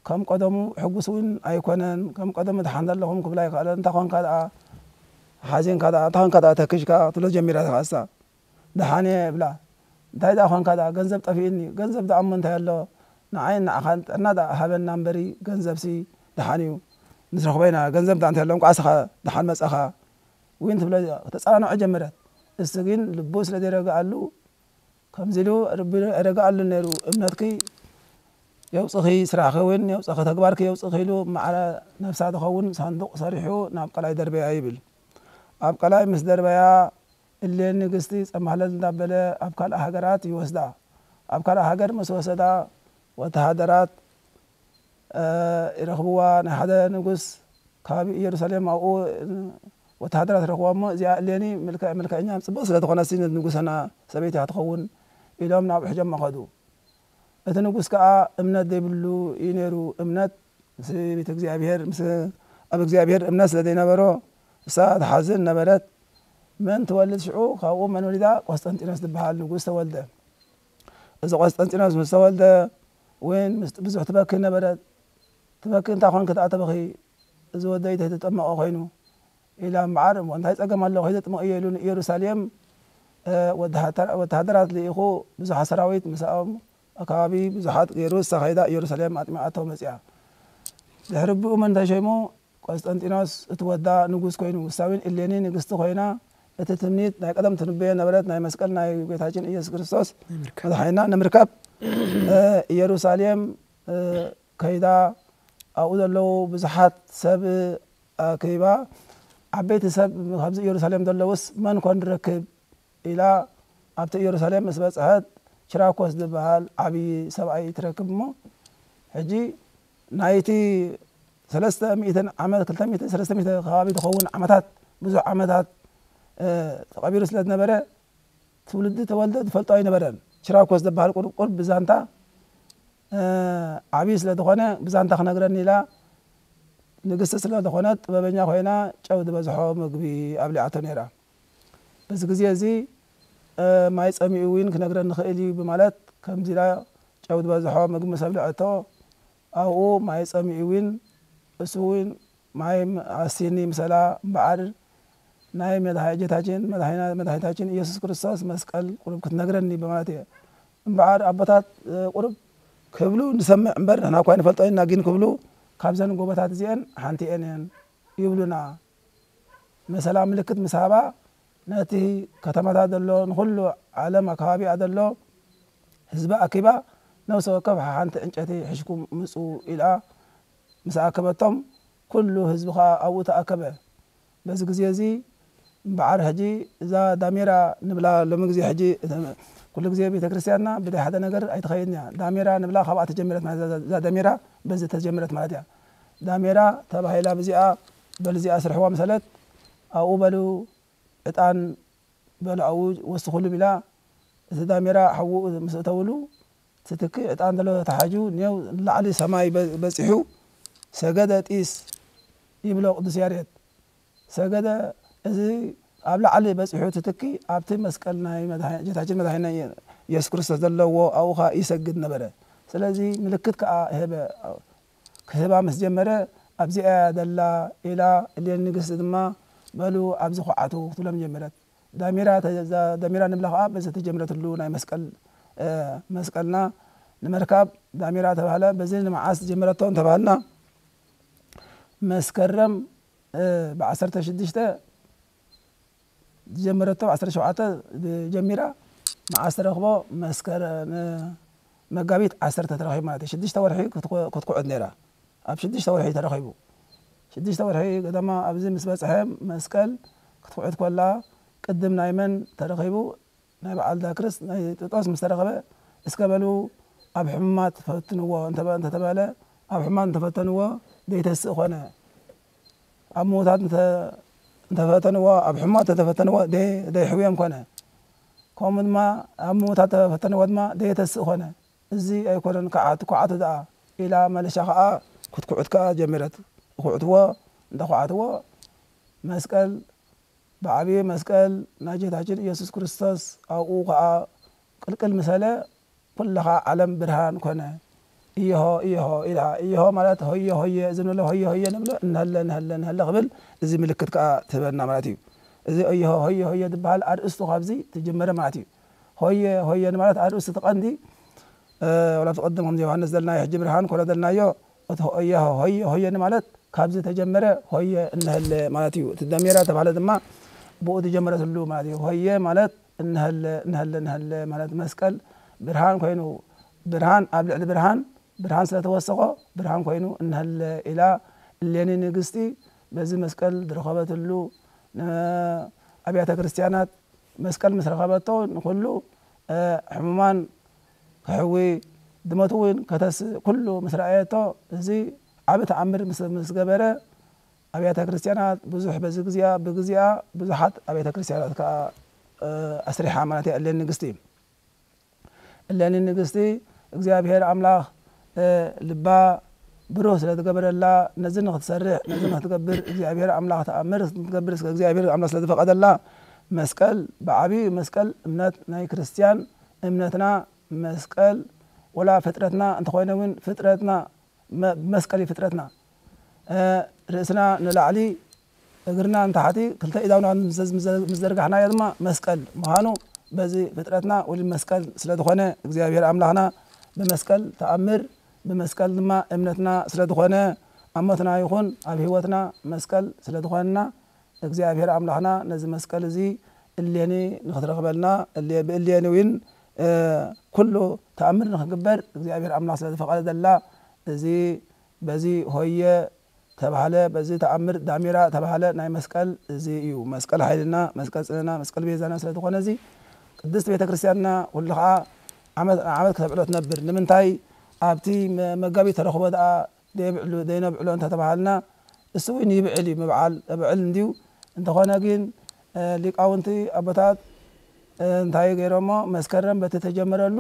ከም ቀደሙ ሕጉስ እውን ኣይኮነን። ከም ቀደሙ ደሓን ዘለኹም ክብላ ይክኣለ እንታ ኮንካ ደኣ ሓዚንካ ደኣ እንታ ኮንካ ደኣ ተኪሽካ ክትብሎ ጀሚራ ተኻእሳ ደሓን እየ እብላ። እንታይ ደኣ ኾንካ ደኣ ገንዘብ ጠፊእኒ። ገንዘብ ደኣ እሞ እንታይ ኣሎ ንዓይን ንዓኻን ጥዕና ደኣ ሃበና እምበሪ ገንዘብሲ ደሓን እዩ ንስረኽቦ ኢና። ገንዘብ ደኣ እንታይ ኣሎ እንቋዕ ስኻ ደሓን መጻኻ ዊን ትብሎ ተጸናንዖ ጀመረት። እሱ ግን ልቡ ስለ ዘይረግኣሉ ከምዚ ኢሉ ረቢ ረግኣሉ ነይሩ እምነትኪ የውፅኺ ስራሕኺ እውን የውፅኺ ተግባርኪ የውፅኺ ኢሉ ማዕረ ነብሳ ዝኸውን ሳንዱቕ ሰሪሑ ናብ ቀላይ ደርበያ ይብል። ኣብ ቀላይ ምስ ደርበያ እሌኒ ንግስቲ ጸማህለል እንዳበለ ኣብ ካልእ ሃገራት ይወስዳ። ኣብ ካልእ ሃገር ምስ ወሰዳ ወተሃደራት፣ እ፣ ይረኽብዋ። ናይ ሓደ ንጉስ ከባቢ ኢየሩሳሌም ኣብኡ ወተሃደራት ረኽቦ እሞ፣ "እዚኣ እሌኒ ምልክዕ-፣ ምልክዐኛ ጽብቕ ስለ ዝኾነሲ ንጉሰና ሰበይቲ ክትኸውን" ኢሎም ናብ ሕጆም መኸዱ። እቲ ንጉስ ከኣ እምነት ዘይብሉ እዩ ነይሩ። እምነት ምስ ቤተ እግዚኣብሔር፣ ምስ ኣብ እግዚኣብሔር እምነት ስለ ዘይነበሮ፣ እሳ ትሓዝን ነበረት። መን ትወልድ ሽዑ? ካብኡ መን ወሊዳ? ቆስጠንጢኖስ ዝበሃል ንጉስ ተወልደ። እዚ ቆስጠንጢኖስ ምስ ተወልደ እውን ምስ ብዙሕ ትበኪ ነበረት። "ትበኪ እንታይ ኾንኪ ደኣ ተበኺ? እዚ ወደይ ተይተጠመቐ ኮይኑ" ኢላ እምበኣር፣ "እሞ እንታይ ጸገም ኣለዎ? ከይደ ጥምቕ እየ" ኢሉ ንኢየሩሳሌም፣ እ፣ ወተሃተራ-፣ ወተሃደራት ልኢኹ፣ ብዙሓት ሰራዊት ምሳኦም ኣብ ከባቢ ብዙሓት ገይሩ፣ እሳ ከይዳ ኢየሩሳሌም ኣጥሚቓቶ መጺኣ። ድሕሪ ብኡ መን ተሸይሙ? ቆስጠንጢኖስ እቲ ወዳ ንጉስ ኮይኑ፣ እሳ እውን እሌኒ ንግስቲ ኮይና፣ እቲ ትምኒት ናይ ቀደም ትንበዮ ነበረት፣ ናይ መስቀል ናይ ጌታችን ኢየሱስ ክርስቶስ ናይ ምርካብ። መድሓኒና ንምርካብ፣ እ፣ ኢየሩሳሌም፣ እ፣ ከይዳ፣ ኣብኡ ዘለዉ ብዙሓት ሰብ ኣኪባ፣ ዓበይቲ ሰብ ካብዚ ኢየሩሳሌም ዘለዉስ መን ኮን ንረክብ? ኢላ ኣብቲ ኢየሩሳሌም ምስ በጽሐት፣ ቺራኮስ ዝበሃል ዓብዪ ሰብኣይ ትረክብ እሞ፣ ሕጂ ናይቲ ሰለስተ ሚእትን ዓመት፣ ክልተ ሚእትን ሰለስተ ሚእትን ከባቢ ዝኸውን ዓመታት፣ ብዙሕ ዓመታት፣ እ፣ ተቐቢሩ ስለ ዝነበረ፣ ትውልዲ ተወልደ ዝፈልጦ ኣይነበረን። ቺራኮስ ዝበሃል ቁሩብ ቁሩብ ብዛንታ፣ እ፣ ዓብዪ ስለ ዝኾነ፣ ብዛንታ ክነግረኒ ኢላ፣ ንግስቲ ስለ ዝኾነት፣ ጥበበኛ ኮይና፣ ጨው ዝበዝሖ ምግቢ ኣብሊዓቶ ነይራ። በዚ ግዜ እዚ፣ እ፣ ማይ ጸሚኡ እውን ክነግረኒ ይኽእል እዩ ብማለት፣ ከምዚ ኢላ ጨው ዝበዝሖ ምግቢ ምስ ኣብልዐቶ፣ ኣብኡ ማይ ጸሚኡ እውን፣ እሱ እውን ማይ ኣስቲኒ ምሰላ እምበኣር፣ ናይ መድሃ-፣ ጌታችን መድሃኒና-፣ መድሃኒታችን ኢየሱስ ክርስቶስ መስቀል ቁሩብ ክትነግረኒ ብማለት እየ። እምበኣር ኣቦታት፣ እ፣ ቁሩብ ክብሉ ንሰምዕ እምበር፣ ንሕና እኳ ንፈልጦ ኢና፣ ግን ክብሉ፣ ካብዘን ጎቦታት እዚአን ሓንቲአን እየን ይብሉና። መሰላ ምልክት ምስ ሃባ፣ ነቲ ከተማታት ዘሎ፣ ንኹሉ ዓለም ኣብ ከባቢኣ ዘሎ ህዝቢ ኣኪባ፣ "ነፍሲ ወከፍ ሓንቲ ዕንጨይቲ ሒዝኩም ምጹ" ኢላ ምስ ኣከበቶም፣ ኩሉ ህዝቢ ኸኣ ኣብኡ ተኣከበ። በዚ ግዜ እዚ እምበኣር፣ ሕጂ እዛ ዳሜራ ንብላ፣ ሎሚ ግዜ ሕጂ፣ ኩሉ ግዜ ቤተ ክርስቲያንና ብደይ ሓደ ነገር ኣይትኸይድን እያ። ዳሜራ ንብላ ካብኣ ተጀመረት ማለት እያ። እዛ ዳሜራ በዚ ተጀመረት ማለት እያ። ዳሜራ ተባሂላ ብዚኣ፣ በሉ እዚኣ ስርሕዋ ምሰለት፣ ኣብኡ በሉ ዕጣን በሉ ኣብኡ ወስኹሉ ኢላ፣ እቲ ዳሜራ ሓዉ ምስ እተውሉ፣ እቲ ትኪ ዕጣን ዘሎ ተታሓጁ ኔው ንላዕሊ ሰማይ በ-፣ በጺሑ፣ ሰገደ ጢስ ይብሎ ቅዱስ ያሬድ። ሰገደ፣ እዚ ኣብ ላዕሊ በጺሑ እቲ ትኪ ኣብቲ መስቀል ናይ መድሃ-፣ ጌታችን መድሃኒና ኢየሱስ ክርስቶስ ዘለዎ ኣብኡ ኸኣ ይሰግድ ነበረ። ስለዚ ምልክት ከኣ ሄበ። ክህባ ምስ ጀመረ፣ "ኣብዚኣ እያ ዘላ" ኢላ እሌኒ ንግስቲ ድማ፣ "በሉ ኣብዚ ኹዓቱ" ክትብሎም ጀመረት። ዳሜራ ተ-፣ እዛ ዳሜራ ንብላ ኸዓ በዚ ተጀምረትሉ ናይ መስቀል፣ እ፣ መስቀልና ንምርካብ ዳሜራ ተባህለ። በዚ ንመዓስ ጀመረቶ እንተባህልና፣ መስከረም፣ እ፣ ብዓሰርተ ሽዱሽተ ዝጀመረቶ፣ ዓሰርተ ሸውዓተ ጀሚራ፣ መዓስ ተረኽቦ? መስከረ-፣ ን-፣ መጋቢት ዓሰርተ ተረኺቡ ማለት እዩ። ሽዱሽተ ወርሒ ክትኩ-፣ ክትኩዕት ነይራ። ኣብ ሽዱሽተ ወርሒ ተረኺቡ። ሽዱሽተ ወርሒ ገደማ ኣብዚ ምስ በጽሐ፣ መስቀል ክትኩዕት ኮላ፣ ቅድም ናይ መን ተረኺቡ? ናይ በዓል ዳክርስ፣ ናይ ጥጦስ ምስ ተረኸበ፣ "እስከ በሉ ኣብ ሕሙማት ፈትንዎ" እንተ-፣ እንተተባለ፣ ኣብ ሕሙማት እንተፈተንዎ፣ ዘይተስእ ኮነ። ኣብ ምዉታት እንተ-፣ እንተፈተንዎ፣ ኣብ ሕሙማት እንተፈተንዎ፣ ደይ-፣ ደይሕውዮም ኮነ። ከምኡ ድማ ኣብ ምዉታት እንተፈተንዎ ድማ፣ ደየተስእ ኮነ። "እዚ ኣይኮነን፣ ክዓቱ፣ ክዓቱ ደኣ" ኢላ መለሻ ኸኣ ክትኩዕት ከኣ ጀመረት። ይኹዕትዎ፣ እንተ ኹዓትዎ፣ መስቀል ብዓብዪ መስቀል ናይ ጌታችን ኢየሱስ ክርስቶስ ኣብኡ ኸዓ ቅልቅል ምሰለ፣ ኩልኻ ዓለም ብርሃን ኮነ። እየሆ፣ እየሆ ኢልሃ። እየሆ ማለት ሆየ፣ ሆየ፣ እዚ ንብሎ ሆየ፣ ሆየ ንብሎ፣ እንሀለ፣ እንሀለ፣ እንሀለ ክብል፣ እዚ ምልክት ከኣ ትህበና ማለት እዩ። እዚ እየሆ፣ ሆየ፣ ሆየ ዝበሃል ኣርእስቱ ካብዚ ትጅመረ ማለት እዩ። ሆየ፣ ሆየ ንማለት ኣርእስቱ እቲ ቀንዲ፣ እ፣ ወላ እቲ ቅድም ከምዚ ዮሃንስ ዘልናዮ ሕጂ ብርሃን ኮነ ዘልናዮ፣ እቲ ሆየ፣ ሆየ፣ ሆየ ንማለት ካብዚ ተጀመረ ሆየ እንሀለ ማለት እዩ። እቲ ደሜራ ተባህለ ድማ ብኡ ተጀመረትሉ ማለት እዩ። ሆየ ማለት እንሀለ፣ እንሀለ፣ እንሀለ ማለት መስቀል ብርሃን ኮይኑ፣ ብርሃን ኣብ ልዕሊ ብርሃን፣ ብርሃን ስለ ተወሰኾ ብርሃን ኮይኑ እንሀለ ኢላ እሌኒ ንግስቲ በዚ መስቀል ዝረኸበትሉ፣ ንኣብያተ ክርስቲያናት መስቀል ምስ ረኸበቶ ንኹሉ ሕሙማን ክሕዊ፣ ድመቱ እውን ከተስእ ኩሉ ምስ ረኣየቶ፣ እዚ ዓቢ ተኣምር ምስ ገበረ፣ ኣብያተ ክርስቲያናት ብዙሕ በዚ ግዜኣ ብግዜኣ ብዙሓት ኣብያተ ክርስቲያናት ከኣ ኣስሪሓ ማለት እያ እሌኒ ንግስቲ። እሌኒ ንግስቲ እግዚኣብሔር ኣምላኽ ልባ ብሩህ ስለ ዝገበረላ፣ ነዚ ንኽትሰርሕ ነዚ ንኽትገብር እግዚኣብሔር ኣምላኽ ተኣምር ንክትገብር እስከ እግዚኣብሔር ኣምላኽ ስለ ዝፈቐደላ፣ መስቀል ብዓብዩ መስቀል እምነት ናይ ክርስትያን እምነትና መስቀል ወላ ፍጥረትና እንተኾይነ እውን ፍጥረትና ብመስቀል እዩ ፍጥረትና። ርእስና ንላዕሊ እግርና ንታሕቲ ክልተ ኢዳውና ምስ ዘርጋሕናዮ ድማ መስቀል ምዃኑ በዚ ፍጥረትና ውሉድ መስቀል ስለ ዝኾነ እግዚኣብሔር ኣምላኽና ብመስቀል ተኣምር ብመስቀል ድማ እምነትና ስለ ዝኾነ ኣብ ሞትና ይኹን ኣብ ህይወትና መስቀል ስለ ዝኾነና እግዚኣብሔር ኣምላኽና ነዚ መስቀል እዚ እሌኒ ንክትረኽበልና ብእሌኒ እውን ኩሉ ተኣምር ንክግበር እግዚኣብሔር ኣምላኽ ስለ ዝፈቐደላ እዚ በዚ ሆየ ተባህለ በዚ ተኣምር ዳሜራ ተባህለ ናይ መስቀል እዚ እዩ። መስቀል ሓይልና፣ መስቀል ጽንና፣ መስቀል ቤዛና ስለ ዝኾነ እዚ ቅድስት ቤተ ክርስቲያንና ኩሉ ኸዓ ዓመት ዓመት ከተብዕሎ ትነብር። ንምንታይ ኣብቲ መጋቢት ተረኽቦ ደኣ ዘይብዕሉ ዘይነብዕሎ እንተተባሃልና እሱ እውን ይብዕል እዩ ምብዓል እብዕል እንድዩ። እንተኾነ ግን ሊቃውንቲ ኣቦታት እንታይ ገይሮሞ መስከረም በቲ ተጀመረሉ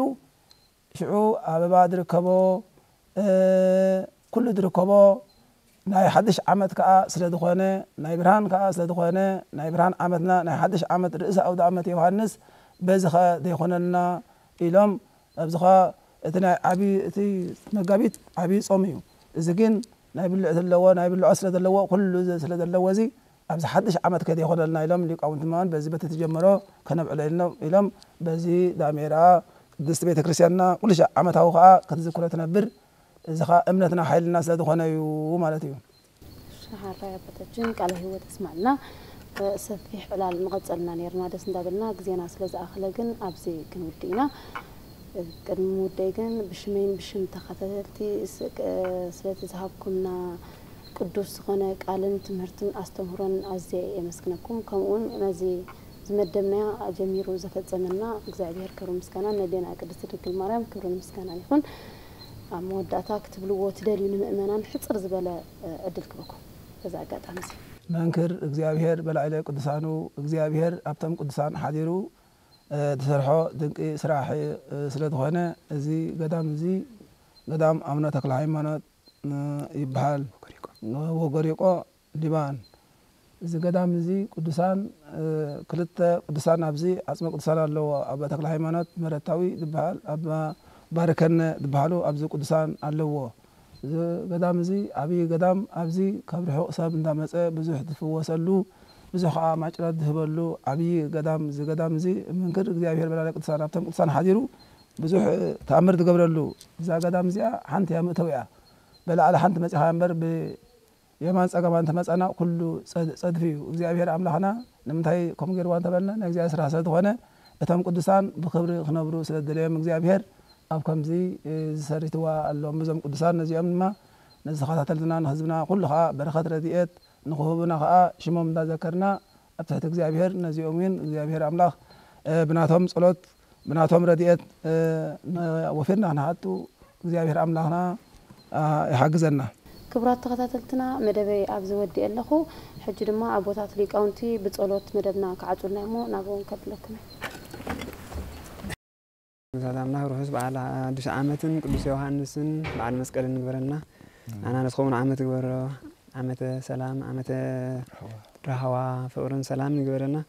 ሽዑ ኣበባ ዝርከቦ ኩሉ ዝርከቦ ናይ ሓድሽ ዓመት ከዓ ስለ ዝኾነ ናይ ብርሃን ከዓ ስለ ዝኾነ ናይ ብርሃን ዓመትና ናይ ሓድሽ ዓመት ርእሲ ኣውደ ዓመት ዮሃንስ በዚ ኸ ዘይኮነልና ኢሎም ኣብዚ ኸ እቲ ናይ ዓቢ እቲ መጋቢት ዓቢ ጾም እዩ። እዚ ግን ናይ ብልዕ ዘለዎ ናይ ብልዖ ስለ ዘለዎ ኩሉ ስለ ዘለዎ እዚ ኣብዚ ሓድሽ ዓመት ከ ዘይኮነልና ኢሎም ሊቃውንቲ ምእመናን በዚ በቲ ትጀመሮ ከነብዕሎ ኢሎም ኢሎም በዚ ዳሜራ ቅድስቲ ቤተ ክርስቲያንና ኩሉ ሻዕ ዓመታዊ ከዓ ክትዝክሮ ትነብር። እዚ ከዓ እምነትና ሓይልና ስለ ዝኾነ እዩ ማለት እዩ። ሻሃራይ ኣባታችን ቃለ ህይወት ኣስማዕልና። ሰፊሕ ዕላል ምቐጸልና ነርና ደስ እንዳበልና ግዜና ስለ ዝኣኸለ ግን ኣብዚ ክንውድ ኢና። ቅድሚ ምውደይ ግን ብሽመይን ብሽም ተኸታተልቲ ስለቲ ዝሃብኩምና ቅዱስ ዝኾነ ቃልን ትምህርትን ኣስተምህሮን ኣዝየ የመስግነኩም። ከምኡውን ነዚ ዝመደብናዮ ኣጀሚሩ ዘፈጸመና እግዚኣብሔር ክብሪ ምስጋና ነዴና ቅድስቲ ድንግል ማርያም ክብርን ምስጋናን ይኹን። ኣብ መወዳእታ ክትብልዎ ትደልዩ ንምእመናን ሕጽር ዝበለ ዕድል ክበኩም በዚ ኣጋጣሚ እዚ። መንክር እግዚኣብሔር በላዕለ ቅዱሳኑ እግዚኣብሔር ኣብቶም ቅዱሳን ሓዲሩ ዝሰርሖ ድንቂ ስራሕ ስለ ዝኾነ እዚ ገዳም እዚ ገዳም ኣቡነ ተክለ ሃይማኖት ይበሃል። ወጎሪቆ ሊባን እዚ ገዳም እዚ ቅዱሳን ክልተ ቅዱሳን ኣብዚ ዓፅመ ቅዱሳን ኣለዎ። ኣባ ተክለ ሃይማኖት መረታዊ ዝበሃል ኣባ ባርከነ ዝበሃሉ ኣብዚ ቅዱሳን ኣለዎ። እዚ ገዳም እዚ ዓብዪ ገዳም ኣብዚ ካብ ርሑቕ ሰብ እንዳመፀ ብዙሕ ዝፍወሰሉ ብዙሕ ከዓ ማጭራት ዝህበሉ ዓብዪ ገዳም እዚ ገዳም እዚ መንክር እግዚኣብሔር በላለ ቅዱሳን ኣብቶም ቅዱሳን ሓዲሩ ብዙሕ ተኣምር ዝገብረሉ እዛ ገዳም እዚኣ ሓንቲ እያ መእተዊኣ በላዕሊ ሓንቲ መፂኻ እምበር የማን ጸገማን ተመጸና ኩሉ ጸድፊ እዩ እግዚኣብሔር ኣምላኽና ንምንታይ ከምኡ ገይርዋ እንተበልና ናይ እግዚኣብሔር ስራሕ ስለ ዝኾነ እቶም ቅዱሳን ብክብሪ ክነብሩ ስለ ዝደለዮም እግዚኣብሔር ኣብ ከምዚ ዝሰሪትዋ ኣሎ እዞም ቅዱሳን ነዚኦም ድማ ንዝተኸታተልና ንህዝብና ኩሉ ከዓ በረኸት ረድኤት ንክህቡና ከዓ ሽሞም እንዳዘከርና ኣብ ትሕቲ እግዚኣብሔር ነዚኦም እውን እግዚኣብሔር ኣምላኽ ብናቶም ጸሎት ብናቶም ረድኤት ወፊርና ክንሓቱ እግዚኣብሔር ኣምላኽና ይሓግዘና። ክቡራት ተኸታተልትና መደበይ ኣብዚ ወዲኤ ኣለኹ። ሕጂ ድማ ኣቦታት ሊቃውንቲ ብጸሎት መደብና ክዓጹልና እሞ ናብኦም ከብለኩም። ኣምላኽ ርሑስ በዓል ኣዱሽ ዓመትን ቅዱስ ዮሃንስን በዓል መስቀልን ንግበረልና። ኣና ንስኹም ዓመት ግበሮ ዓመተ ሰላም ዓመተ ራህዋ ፍቕርን ሰላም ንግበረልና።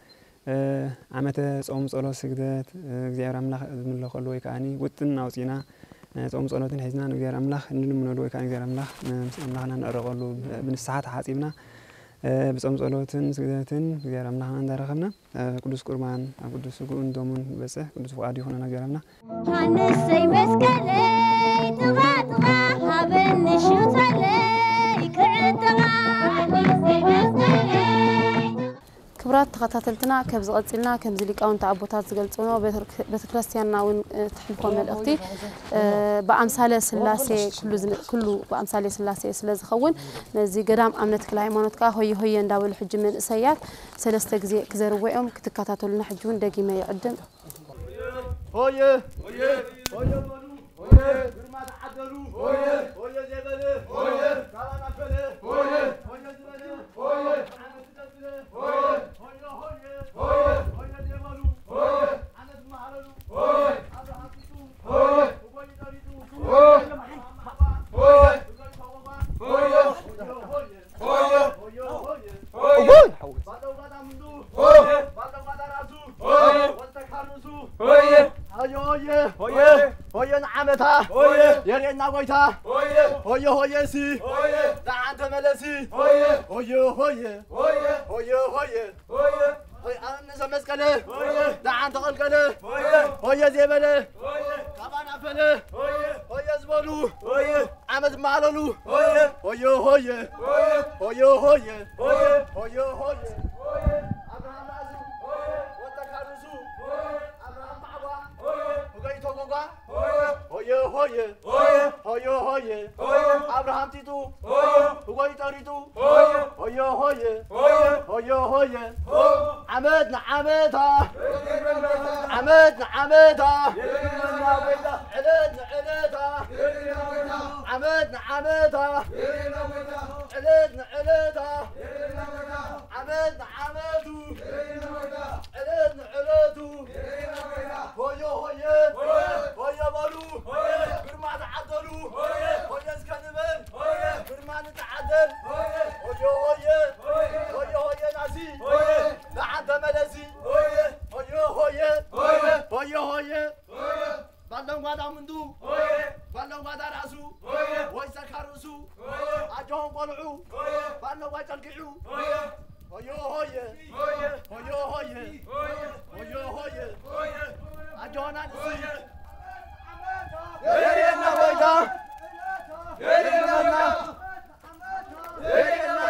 ዓመተ ጾም ጸሎት ስግደት እግዚኣብሔር ኣምላኽ ዝምለኸሉ ወይ ከዓኒ ውጥን ኣውጺና ጾም ጸሎትን ሒዝና ንእግዚኣብሔር ኣምላኽ እንልምነሉ ወይ ከዓ እግዚኣብሔር ኣምላኽ ምስ ኣምላኽና ንዕረቐሉ ብንስሓ ተሓጺብና ብጾም ጸሎትን ስግደትን እግዚኣብሔር ኣምላኽና እንዳረኸብና ኣብ ቅዱስ ቁርባን ኣብ ቅዱስ ስግኡን ደሙን ንበጽሕ ቅዱስ ፍቓዱ ይኹነና እግዚኣብሔር ኣምላኽ። ዮሃንሰይ መስቀለይ ጥቓ ጥቓ ሃበኒ ሽውተለይ ክዕጠቓ ዮሃንሰይ መስቀለይ ክቡራት ተኸታተልትና፣ ከብዚ ቀጺልና ከምዚ ሊቃውንቲ ኣቦታት ዝገልጽዎ፣ ቤተ-፣ ቤተክርስትያንና እውን፣ እ፣ ትሕልፎ መልእኽቲ፣ እ፣ ብኣምሳለ ስላሴ ኩሉ ዝን-፣ ኩሉ ብኣምሳለ ስላሴ ስለ ዝኸውን፣ ነዚ ገዳም እምነት ተክለ ሃይማኖት ከኣ ሆየ ሆየ እንዳበሉ ሕጂ መንእሰያት ሰለስተ ግዜ ክዘርዎ እዮም። ክትከታተሉና ሕጂ እውን ደጊመ ይዕድም። ሆየ! ሆየ! ሆየ በሉ! ሆየ! ግርማ ተዓደሉ! ሆየ! ሆየ ዘይበለ! ሆየ! ካባና ፈለ! ሆየ! ሆየ ዝበለ! ሆየ! ዓመት ይቀጽለ! ሆየ! ሆየ! ሆየ! ሆየ! ሆየ ዘይበሉ! ሆየ! ዓመት ይመሃረሉ! ሆየ! ኣብ ሃብቱ! ሆየ! እጎይ ጠሪጡ! ሆየ! ማዕባ! ሆየ! እጎይ ተቆባ! ሆየ! ሆየ! ሆየ! ሆየ! ሆየ! ሆየ! ሆየ! ባለው ባዳ ምንዱ! ሆየ! ባለው ባዳ ራሱ! ሆየ! ወልተ ካርሱ! ሆየ! ሆየ! ሆየ! ሆየ! ሆየ ንዓመታ! ሆየ! የርእየና ጎይታ! ሆየ! ሆየ ሆየ ሲ! ሆየ! ደሓን ተመለሲ! ሆየ! ሆየ ሆየ! ሆየ! ሆየ ሆየ! ሆየ! ሆየ! ኣነሰ መስቀለ! ሆየ! ደሓን ተቐልቀለ! ሆየ! ሆየ ዜበለ! ሆየ! ካባና ፈለ! ሆየ! ሆየ ዝበሉ! ሆየ! ዓመት ማለሉ! ሆየ! ሆየ ሆየ! ሆየ! ሆየ ሆየ! ሆየ! ሆየ ሆየ! ሆየ! ኣብርሃም ኣዚ! ሆየ! ወልተ ካርሱ! ሆየ! ኣብርሃም ማዕባ! ሆየ! እገይ ተጎጓ! ሆየ! ሆየ ሆየ! ሆየ! ሆየ ሆየ! ሆየ! ኣብርሃም ጢጡ! ሆየ! እጎይ ጠሪጡ! ሆየ! ሆየ ሆየ! ሆየ! ሆየ ሆየ! ዓመት ንዓመታ! ዓመት ንዓመታ! ዕለት ንዕለታ! ዓመት ንዓመታ! ዕለት ንዕለታ! ዓመት ንዓመቱ! ዕለት ንዕለቱ! ሆየ ሆየ! ሆየ በሉ! ግርማ ተዓደሉ! ሆየ እስከ ንበል! ግርማ ንተዓደል! ሆየ ሆየ! ሆየ ሆየ ናሲ! ደሓን ተመለሲ! ሆየ ሆየ! ሆየ ሆየ! ባለው ጓዳ ምንዱ! ባለው ጓዳ ራሱ! ወይ ሰካ ርእሱ! ኣጆኹም ቆልዑ! ባለው ጓዳ ጨልቂዑ! ሆየ ሆየ! ሆየ ሆየ! ሆየ ሆየ! ኣጆና ንሲ! የርእየና ጎይታ! የርእየና! የርእየና!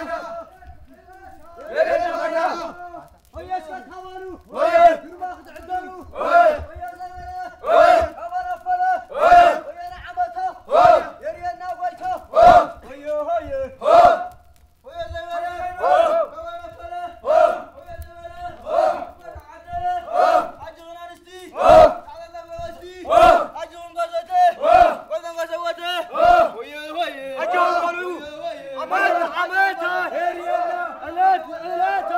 የርእየና! ሆየ እስከ ተባሉ! ሆየ! ግርማ ክትዕደሉ! ሆየ! ሆየ ዘመነ! ሆየ! ኣባላፈለ! ሆየ! ሆየ ንዓመታ! ሆየ! የርእየና ጎይታ! ሆየ! ሆየ! ሆየ ዘመነ! ሆየ! ኣባላፈለ! ሆየ! ሆየ ዘመነ! ሆየ! ወረ ዓደለ! ሆየ! ኣጆና ንስቲ! ሆየ! ታበለ መበስቲ! ሆየ! ኣጆኹም ጎዘተ! ሆየ! ጎዘን ጎዘወተ! ሆየ! ሆየ! ኣጆኹም ቆልዑ! ዓመት ዓመት! ዕለት ዕለት!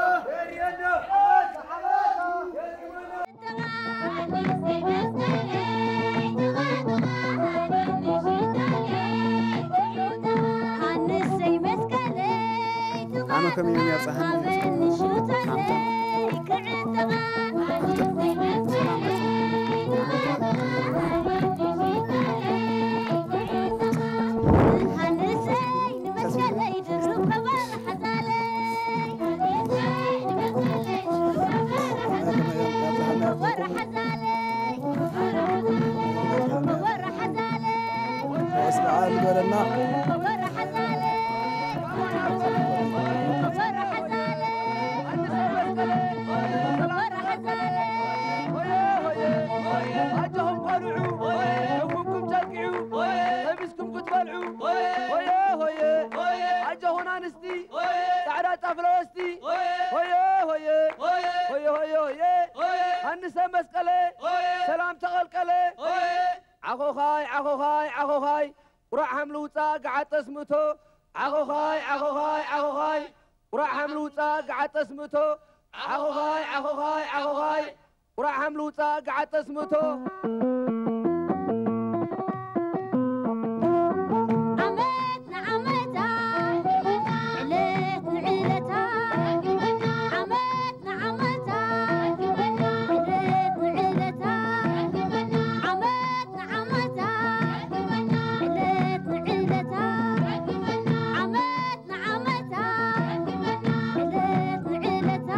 ኣነ ከመይ እዮም ያብጽሓኒ? ወስብዓ ልበለና። ኣጆኹም ቆልዑ፣ ደጉምኩም ጨቂዑ፣ ቀሚስኩም ክትበልዑ። ሆየ ሆየ! ኣጆኹም ኣንስቲ፣ ጻዕዳ ጣፍ ለበስቲ። ሆየ ሆየ! ሆየ ሆየ ሆየ! ኣንሰ መስቀለ፣ ሰላም ተቐልቀለ። ዓኾኻይ ዓኾኻይ ዓኾኻይ፣ ቁራዕ ሃም ልውጻእ ገዓጠስ ምእቶ። ዓኾኻይ ዓኾኻይ ዓኾኻይ፣ ቁራዕ ሃም ልውጻእ ገዓጠስ ምእቶ። ዓኾኻይ ዓኾኻይ ዓኾኻይ፣ ቁራዕ ሃም ልውጻእ ገዓጠስ ምእቶ። ዓመት ንዓመታ፣ ዕለት ንዕለታ፣ ዓመት ንዓመታ፣ ዕለት ንዕለታ፣ ዓመት ንዓመታ፣ ዕለት ንዕለታ፣ ዓመት ንዓመታ፣ ዕለት ንዕለታ።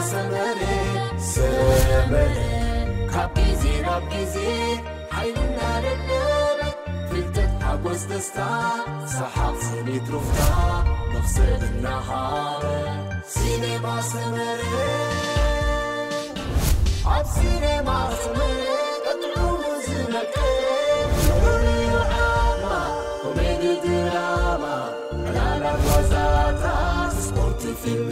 ሰመረ ሰመረ ካብ ግዜ ናብ ግዜ ሓይልና ደደበ ፍልጠት ሓጎስ ደስታ ሰሓቕ ስኒት ሩፍታ መኽሰብ እናሃበ ሲኔማ ሰመረ ኣብ ሲኔማ ሰመረ ቀጥዑ ዝመቀ ዑሉዩ ዓማ ኮሜዲ ድራማ ዕላላት ዋዛታት ስፖርት ፊልም